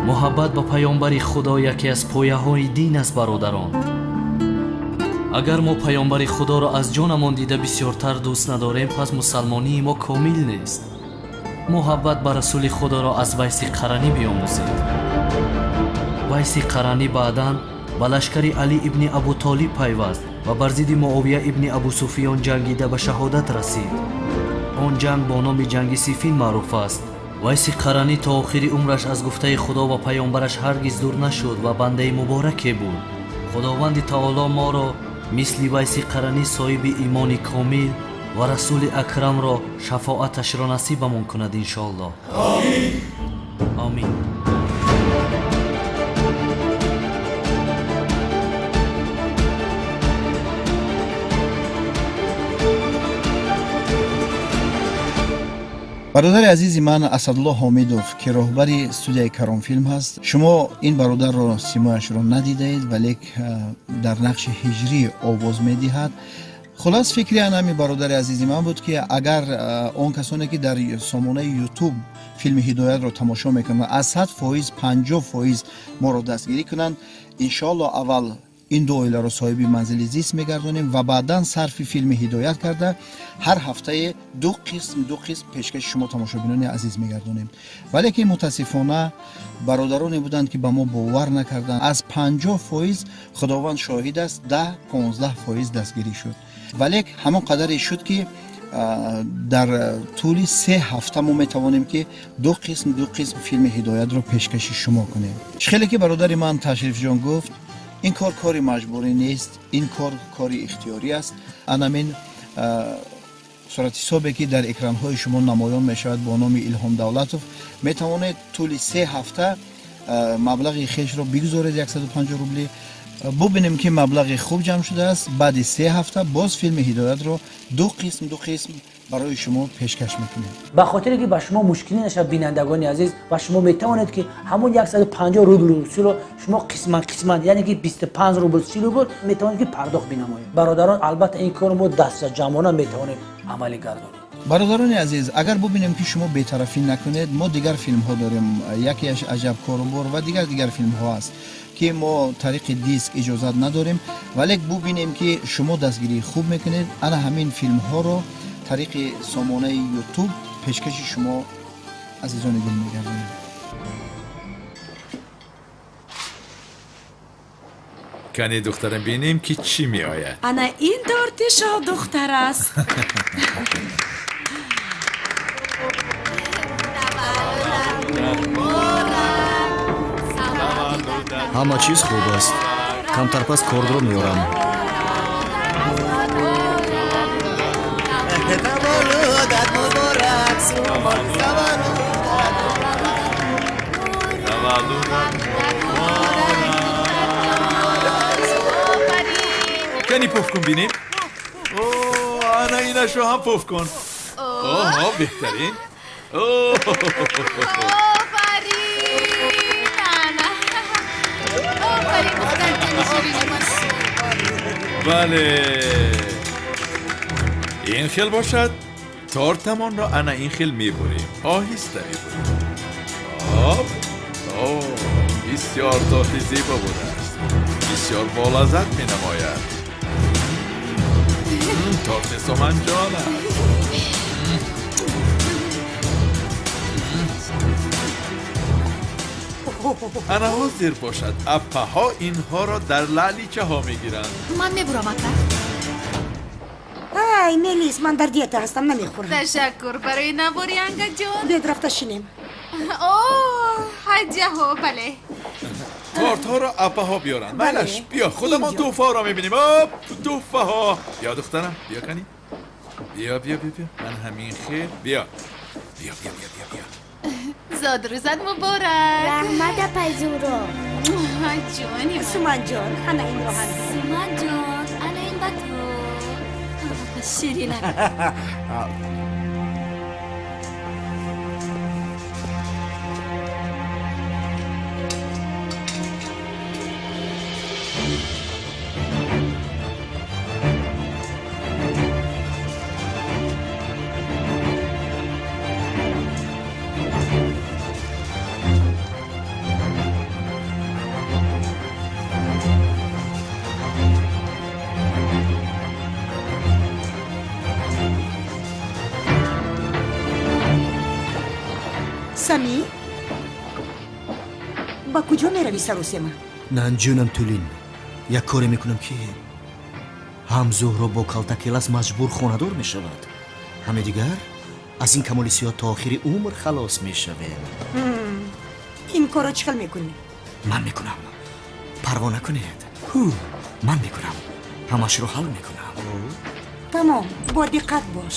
Муҳаббат ба паёмбари Худо яке аз пояҳои дин аст, бародарон. Агар мо паёмбари Худоро аз ҷонамон дида бисёртар дӯст надорем, пас мусалмонии мо комил нест. Муҳаббат ба расули Худоро аз Вайси Қаранӣ биомӯзед. Вайси Қаранӣ баъдан ба лашкари Алӣ ибни Абу Толиб пайваст ва бар зидди Муовия ибни Абу Суфиён ҷангида ба шаҳодат расид. Он ҷанг бо номи ҷанги Сифин маъруф аст. Вайси Қаранӣ то охири умраш аз гуфтаи Худо ва паёмбараш ҳаргиз дур нашуд ва бандаи мубораке буд. Худованди таоло моро мисли Вайси Қаранӣ соҳиби имони комил ва расули акрамро шафоаташро насибамон кунад, иншоаллоҳ. Омин. Бародари азизи ман Асадулло Ҳомидов, ки роҳбари студияи Каромфилм ҳаст, шумо ин бародарро симояшро надидаед, валек дар нақши ҳиҷрӣ овоз медиҳад. Хулас, фикри ҳамин бародари азизи ман буд, ки агар он касоне, ки дар сомонаи Ютуб филми Ҳидоятро тамошо мекунанд, аз 100% 50% моро дастгирӣ кунанд, иншоалло аввал ин ду оиларо соҳиби манзили зист мегардонем ва баъдан сарфи филми Ҳидоят карда ҳар ҳафтае ду қисм ду қисм пешкаши шумо тамошобинони азиз мегардонем. Вале ки мутаассифона бародароне буданд, ки ба мо бовар накарданд. Аз 50%, Худованд шоҳид аст, 10-15% дастгирӣ шуд. Вале ҳамон қадаре шуд, ки дар тӯли 3 ҳафта мо метавонем, ки ду қисм ду қисм филми Ҳидоятро пешкаши шумо кунем. Хеле ки бародари ман Ташрифҷон гуфт, ин кор кори маҷбурӣ нест, ин кор кори ихтиёрӣ аст. Анамин суратҳисобе, ки дар экранҳои шумо намоён мешавад бо номи Илҳом Давлатов, метавонед тӯли 3 ҳафта маблағи хешро бигузоред, 150 рубли. Бубинем, ки маблағи хуб ҷамъ шудааст. Баъди 3 ҳафта боз филми Ҳидоятро ду қисм ду қисм барои шумо пешкаш мекунем. Ба хотире ки ба шумо мушкилӣ нашавад, бинандагони азиз, ва шумо метавонед, ки ҳамон 150 рубл русиро шумо қисман қисман, яъне ки 25 рубл, 30 рубл метавонед, ки пардохт бинамоед. Бародарон, албатта ин корро мо дастаҷамъона метавонем амалӣ гардонем. Бародарони азиз, агар бубинем, ки шумо бетарафӣ накунед, мо дигар филмҳо дорем, якеаш Аҷаб корубор ва дигар дигар филмҳо аст, ки мо тариқи диск иҷозат надорем, вале бубинем, ки шумо дастгирии хуб мекунед, ана ҳамин филмҳоро тариқи сомонаи Ютуб пешкаши шумо азизони дил мегардонем. Кани, духтарам, бинем, ки чӣ меояд. Ана ин торти шоҳдухтар аст. Ҳама чиз хуб аст. Камтар пас кордро меорам. Таваллудат муборак, Сумон, таваллудат Таваллудат кани, пуф кун, бинем. О, ана инашро ҳам пуф кун. Оҳо, беҳтарин. Офарин, ана, офарин, духтарҷони ширини ман. Бале, ин хел бошад, тортамонро ана ин хел мебурем, оҳиста мебурем. Оп, о, бисёр торти зебо будааст, бисёр болаззат менамояд. Торти Суманҷон аст. Ана ҳозир бошад, аппаҳо инҳоро дар лаъличаҳо мегиранд. Ман мебурам, ака. Ай, Мелис, ман дар диета ҳастам, намехӯрам. Ташаккур барои навори, Ангаҷон. Бед, рафта шинем. О, ҳаҷаҳо, бале. Тортҳоро аппаҳо биёранд. Майлаш, биё, худамон тӯҳфаҳоро мебинем. Оп, тӯҳфаҳо. Биё, духтарам, биё, кани, биё, биё, биё, биё, ман ҳамин хел, биё, биё, биё, биё, биё, биё. Зодрӯзат муборак. Раҳмат, апай Зуҳро. Ҷони Суманҷон, ана инро ҳам. Суманҷон, ана ин ба ту. Ширинак. Сами, ба куҷо меравӣ саросема? Нанҷунам Тулин, як коре мекунам ки ҳам Зуҳро бо Калтакелас маҷбур хонадор мешавад, ҳаме дигар аз ин камоли сиёҳ то охири умр халос мешавем. Ин корро чӣ хел мекунӣ? Ман мекунам, парво накунед. Ман мекунам, ҳамашро ҳал мекунам. Тамом, бо диққат бош.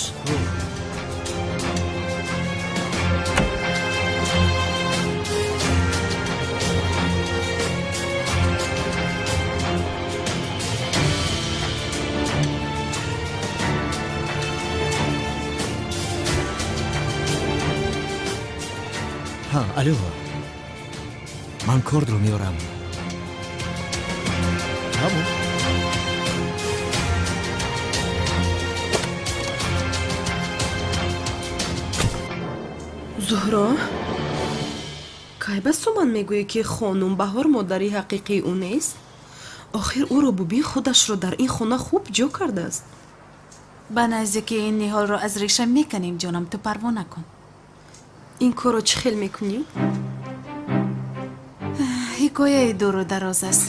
Алло, ман кордро меорам. Зуҳро, кай ба Суман мегӯӣ, ки хонум Баҳор модари ҳақиқии ӯ нест? Охир ӯро бубин, худашро дар ин хона хуб ҷо кардааст. Ба наздики ин ниҳолро аз реша меканем, ҷонам, ту парво накун. Ин корро чӣ хел мекунӣ? Ҳикояи дуру дароз аст.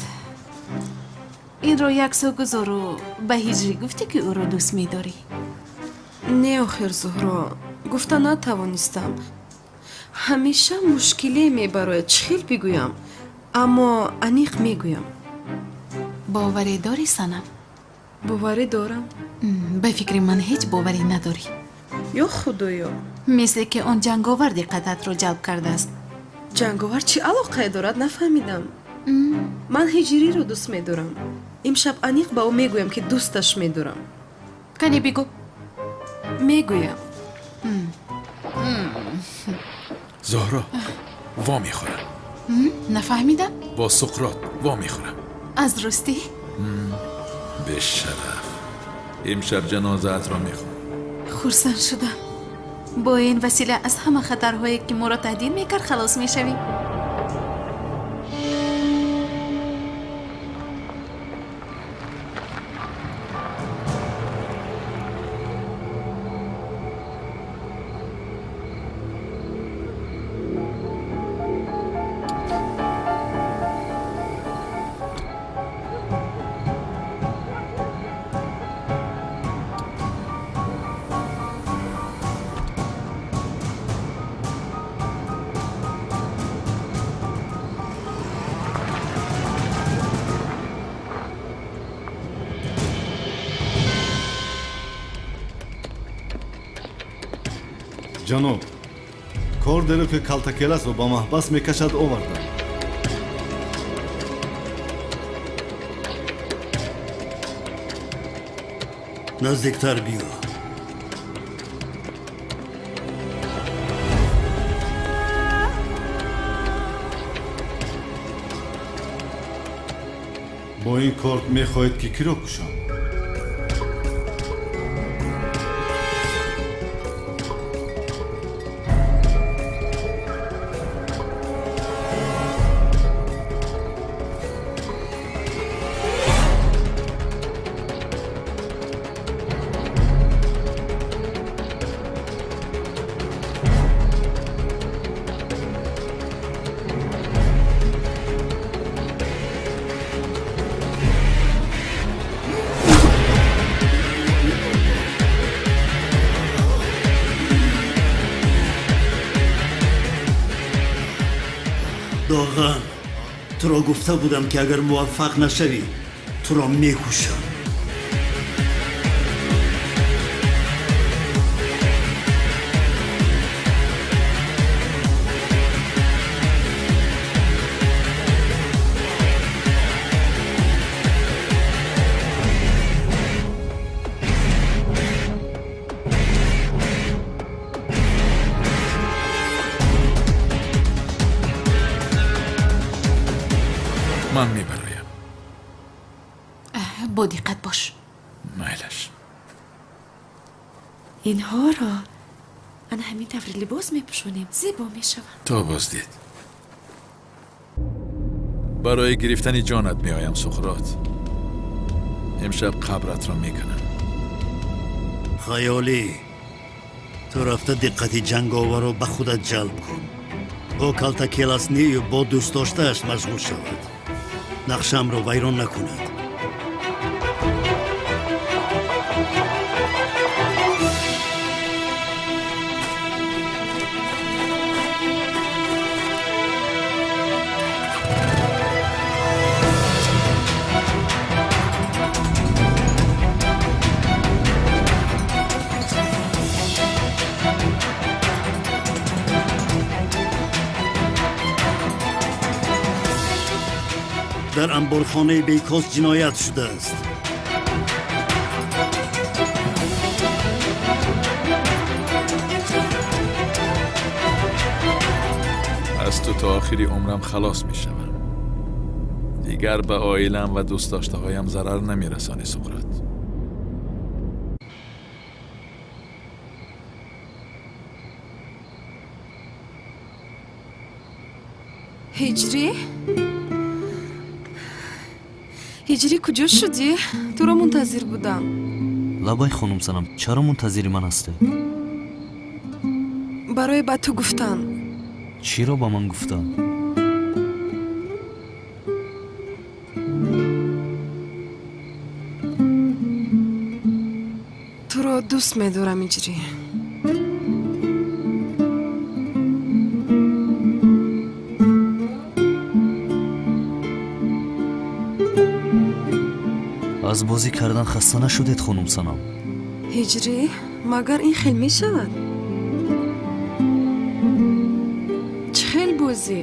Инро як сӯ гузору ба Ҳиҷрӣ гуфтӣ, ки ӯро дӯст медорӣ? Не, охир Зуҳро, гуфта натавонистам. Ҳамеша мушкиле мебарояд, чӣ хел бигӯям, аммо аниқ мегӯям. Боварӣ дорӣ, Санам? Боварӣ дорам. Ба фикри ман ҳеҷ боварӣ надорӣ. Ё худоё! Мисле ки он ҷанговар диққататро ҷалб кардааст. Ҷанговар чӣ алоқае дорад, нафаҳмидам. Ман Ҳиҷриро дӯст медорам. Имшаб аниқ ба ӯ мегӯям, ки дӯсташ медорам. Кане бигӯ. Мегӯям. Зуҳро, во мехӯрам. Нафаҳмидам. Бо Суқрот во мехӯрам. Аз ростӣ? Бешараф, имшаб ҷанозаатро мехонам. Хурсанд шудам. Бо ин васила аз ҳама хатарҳое, ки моро таҳдид мекард, халос мешавем. Ҷаноб, кордеро ки Калтакеласро ба маҳбас мекашад овардам. Наздиктар биё. Бо ин корд мехоҳед ки киро кушам? Доған, туро гуфта будам, ки агар муваффақ нашавӣ, туро мекушам. Ман мебароям. Бо диққат бош. Майлаш. Инҳоро ана ҳамин таври либос мепӯшонем, зебо мешаванд. То боздид. Барои гирифтани ҷонат меоям, Суқрот. Имшаб қабратро мекунам. Хаёлӣ, ту рафта диққати ҷанговарро ба худат ҷалб кун. Ӯ калтакелас нею бо дӯстдоштааш машғул шавад. Нақшаамро вайрон накунад. Дар анборхонаи Бейкоз ҷиноят шудааст. Аз ту то охири умрам халос мешавам. Дигар ба оилам ва дӯстдоштаҳоям зарар намерасонӣ, Суқрот. Ҳиҷрӣ? Ҳиҷрӣ, куҷо шудӣ? Туро мунтазир будам. Лабай, хонум Санам, чаро мунтазири ман ҳастӣ? Барои ба ту гуфтан. Чиро ба ман гуфтан? Туро дӯст медорам, Ҳиҷрӣ. Аз бозӣ кардан хаста нашудед, хонум Санам? Ҳиҷрӣ, магар ин хел мешавад? Чӣ хел бозӣ?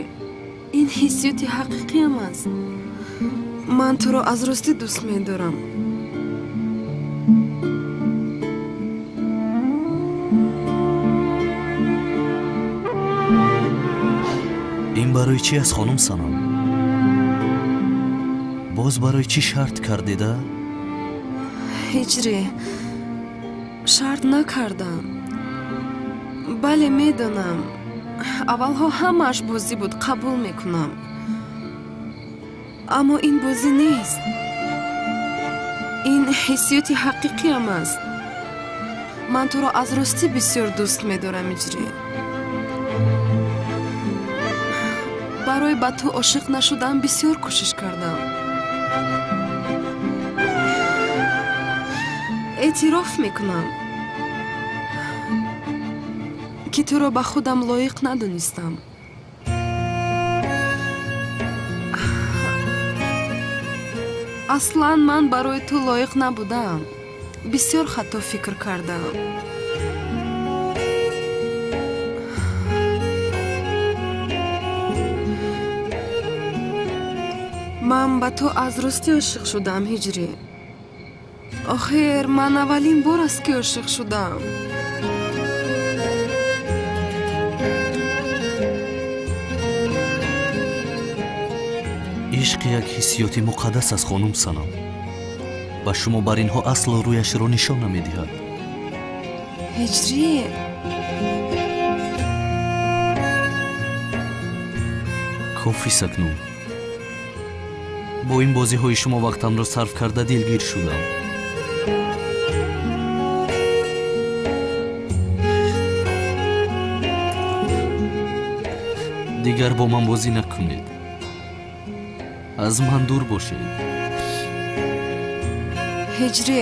Ин ҳиссиёти ҳақиқиам аст. Ман туро аз ростӣ дӯст медорам. Ин барои чӣ аст, хонум Санам? Боз барои чӣ шарт кардеда? Ҳиҷрӣ, шарт накардам. Бале, медонам. Аввалҳо ҳамааш бозӣ буд, қабул мекунам. Аммо ин бозӣ нест. Ин ҳиссиёти ҳақиқиам аст. Ман туро аз ростӣ бисёр дӯст медорам, Ҳиҷрӣ. Барои ба ту ошиқ нашудан бисёр кӯшиш кардам. Эътироф мекунам, ки туро ба худам лоиқ надонистам. Аслан ман барои ту лоиқ набудам. Бисёр хато фикр кардам. Ман ба ту аз ростӣ ошиқ шудам, Ҳиҷрӣ. Охир, ман аввалин бор аст, ки ошиқ шудам. Ишқ як ҳиссиёти муқаддас аст, хонум Санам. Ба шумо бар инҳо асло рӯяшро нишон намедиҳад. Ҳиҷрӣ, кофист акнун. Бо ин бозиҳои шумо вақтамро сарф карда дилгир шудам. Дигар бо ман бозӣ накунед. Аз ман дур бошед. Ҳиҷрӣ.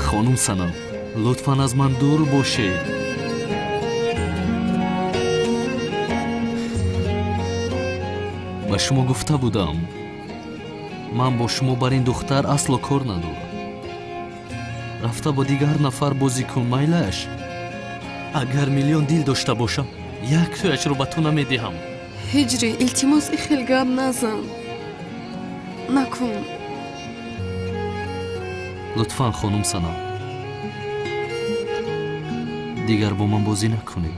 Хонум Санам, лутфан аз ман дур бошед. Ба шумо гуфта будам, ман бо шумо бар ин духтар асло кор надорам. Рафта бо дигар нафар бозӣ кун, майлаш. Агар миллион дил дошта бошам, як тӯяшро ба ту намедиҳам. Ҳиҷрӣ, илтимос, ин хел гап назан. Накун. Лутфан, хонум Санам, дигар бо ман бозӣ накунед.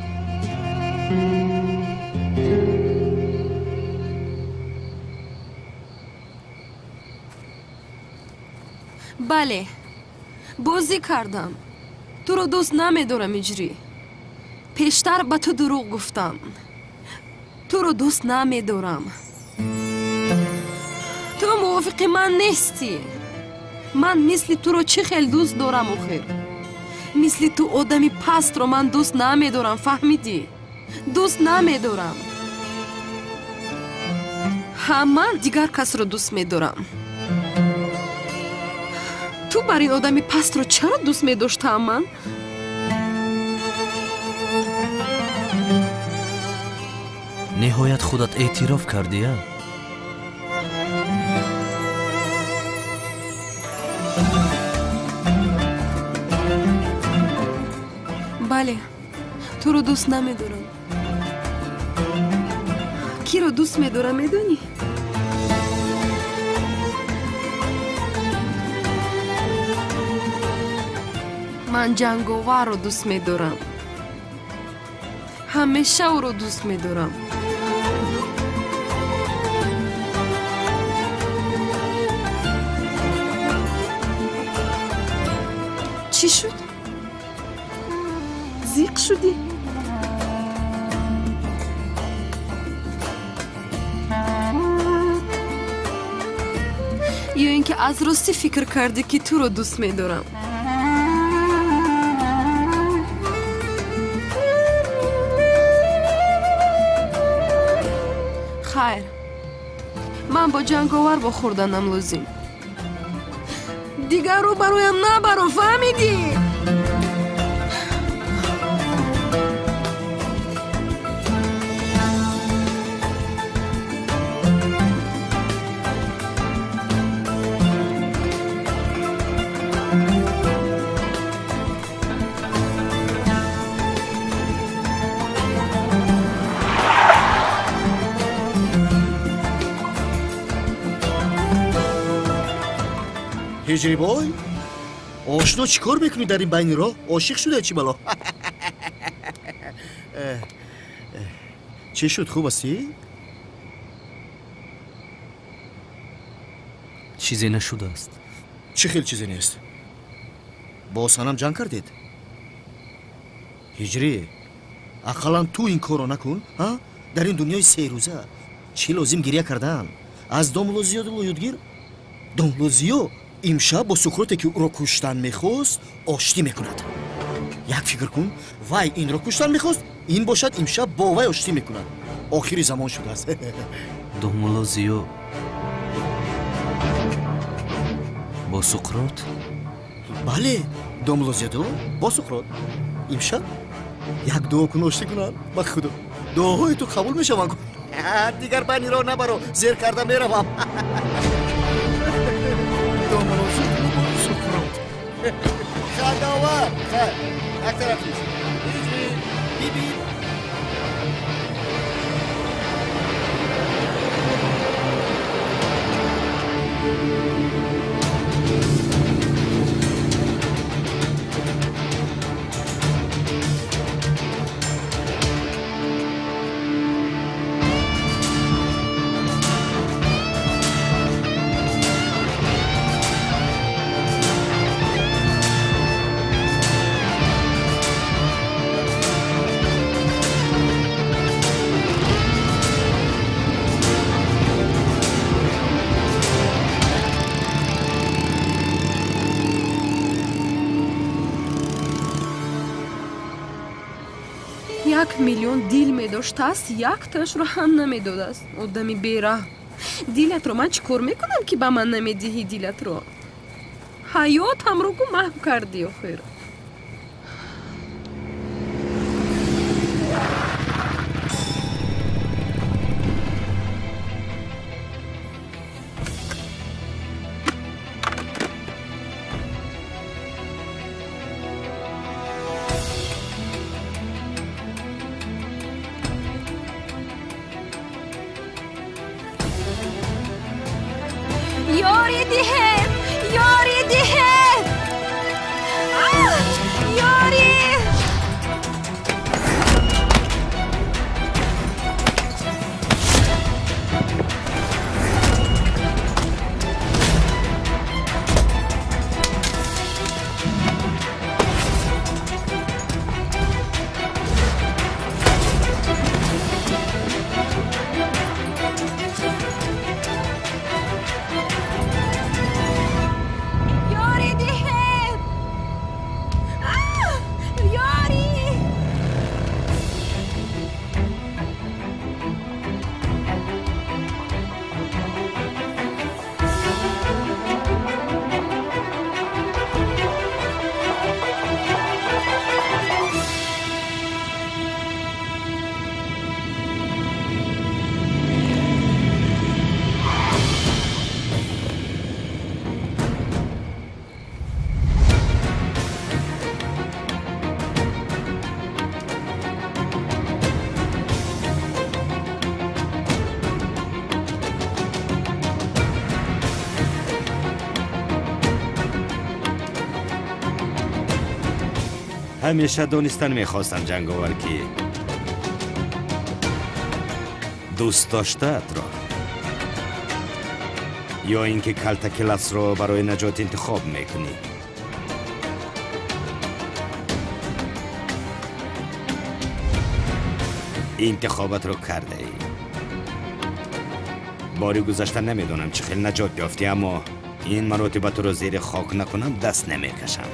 Бале, бозӣ кардам. Туро дӯст намедорам, Ҳиҷрӣ. Пештар ба ту дурӯғ гуфтам. Туро дӯст намедорам. Ту мувофиқи ман нестӣ. Ман мисли туро чӣ хел дӯст дорам охир? Мисли ту одами пастро ман дӯст намедорам, фаҳмидӣ? Дӯст намедорам. Ҳа, ман дигар касро дӯст медорам. Ту бар ин одами пастро чаро дӯст медоштаам ман? Ниҳоят худат эътироф кардия? Бале, туро дӯст намедорам. Киро дӯст медорам, медонӣ? Ман ҷанговарро дӯст медорам. Ҳамеша ӯро дӯст медорам. Чӣ шуд? Зиқ шудӣ? Ё ин ки аз ростӣ фикр кардӣ, ки туро дӯст медорам? Хайр, ман бо ҷанговар вохӯрданам лозим. Дигарро бароям набаро, фаҳмидӣ? Ҳиҷрибой, ошно чӣ кор мекунӣ дар ин байни роҳ? Ошиқ шуда чӣ бало? Чӣ шуд, хуб ҳастӣ? Чизе нашудааст. Чӣ хел чизе нест? Бо санам ҷанг кардед? Ҳиҷрӣ, ақаллан ту ин корро накун, ҳа? Дар ин дунёи серӯза чӣ лозим гиря кардан? Аз домло зиёдулло ёдгир. Домло зиё имшаб бо Суқроте, ки ӯро куштан мехост, оштӣ мекунад. Як фикр кун, вай инро куштан мехост, ин бошад имшаб бо вай оштӣ мекунад. Охири замон шудааст. Домулло Зиё бо Суқрот? Бале, домулло Зиёдулло бо Суқрот. Имшаб як дуо кун, оштӣ кунанд. Ба худо, дуоҳои ту қабул мешаванд. Дигар байни роҳ набаро, зер карда меравам. Хандовар, хайр, як тараф нест. Ҳиҷрӣ, бибин. Як миллион дил медоштааст, якташро ҳам намедодааст. Одами бераҳм. Дилатро ман чӣ кор мекунам, ки ба ман намедиҳӣ дилатро? Ҳаётамро гу маҳв кардӣ охир. Ёри диҳед! Ёри диҳед! Ёри! Ҳамеша донистан мехостам, ҷанговар, ки дӯст доштаатро ё ин ки Калтакеласро барои наҷот интихоб мекунӣ. Интихобатро кардаӣ. Бори гузашта намедонам чӣ хел наҷот ёфтӣ, аммо ин маротиба туро зери хок накунам даст намекашам.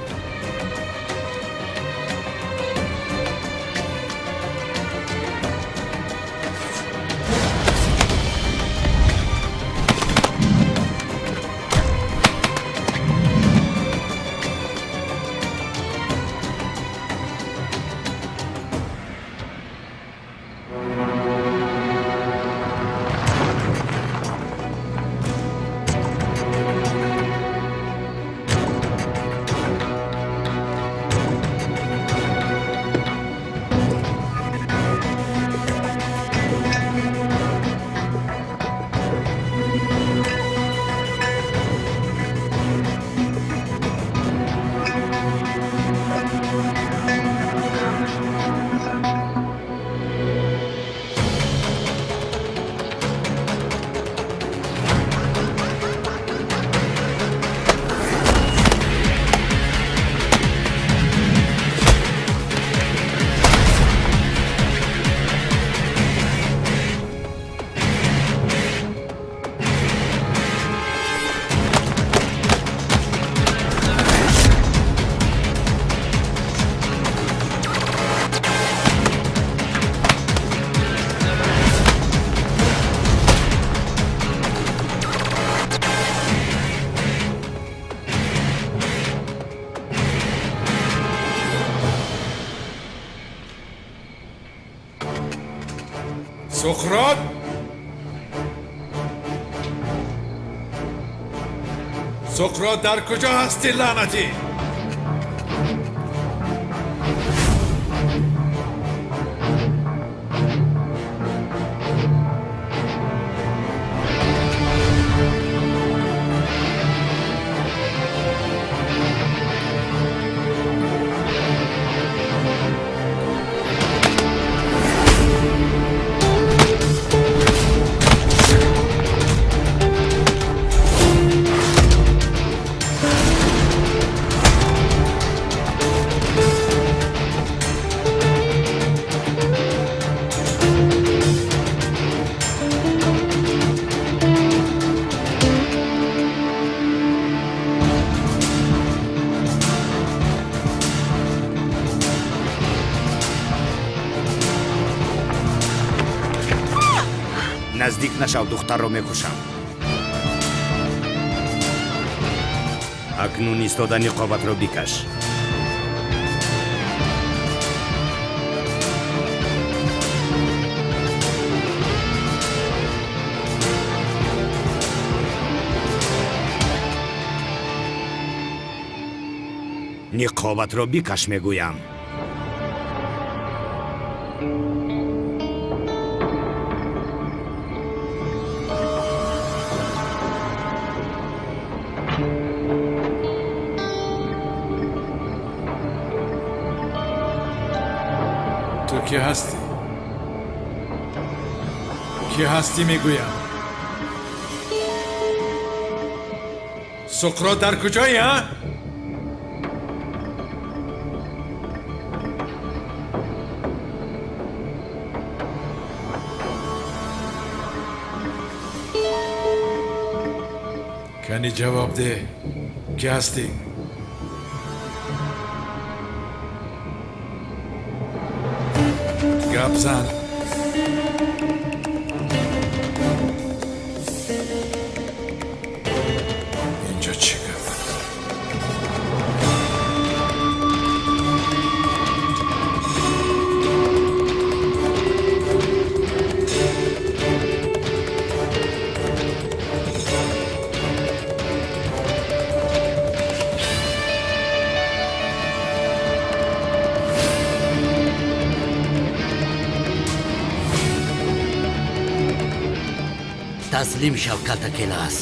Суқрот! Суқрот, дар куҷо ҳастӣ, лаънатӣ? Наздик нашав, духтарро мекушам. Акнун истода ниқобатро бикаш. Ниқобатро бикаш, мегӯям. Ту кӣ ҳастӣ? Кӣ ҳастӣ, мегӯям? Суқрот, дар куҷоӣ, а? Кани ҷавоб деҳ, кӣ ҳастӣ? Гап зан. Инҷо чӣ гап? Таслим шав, Калтакелас.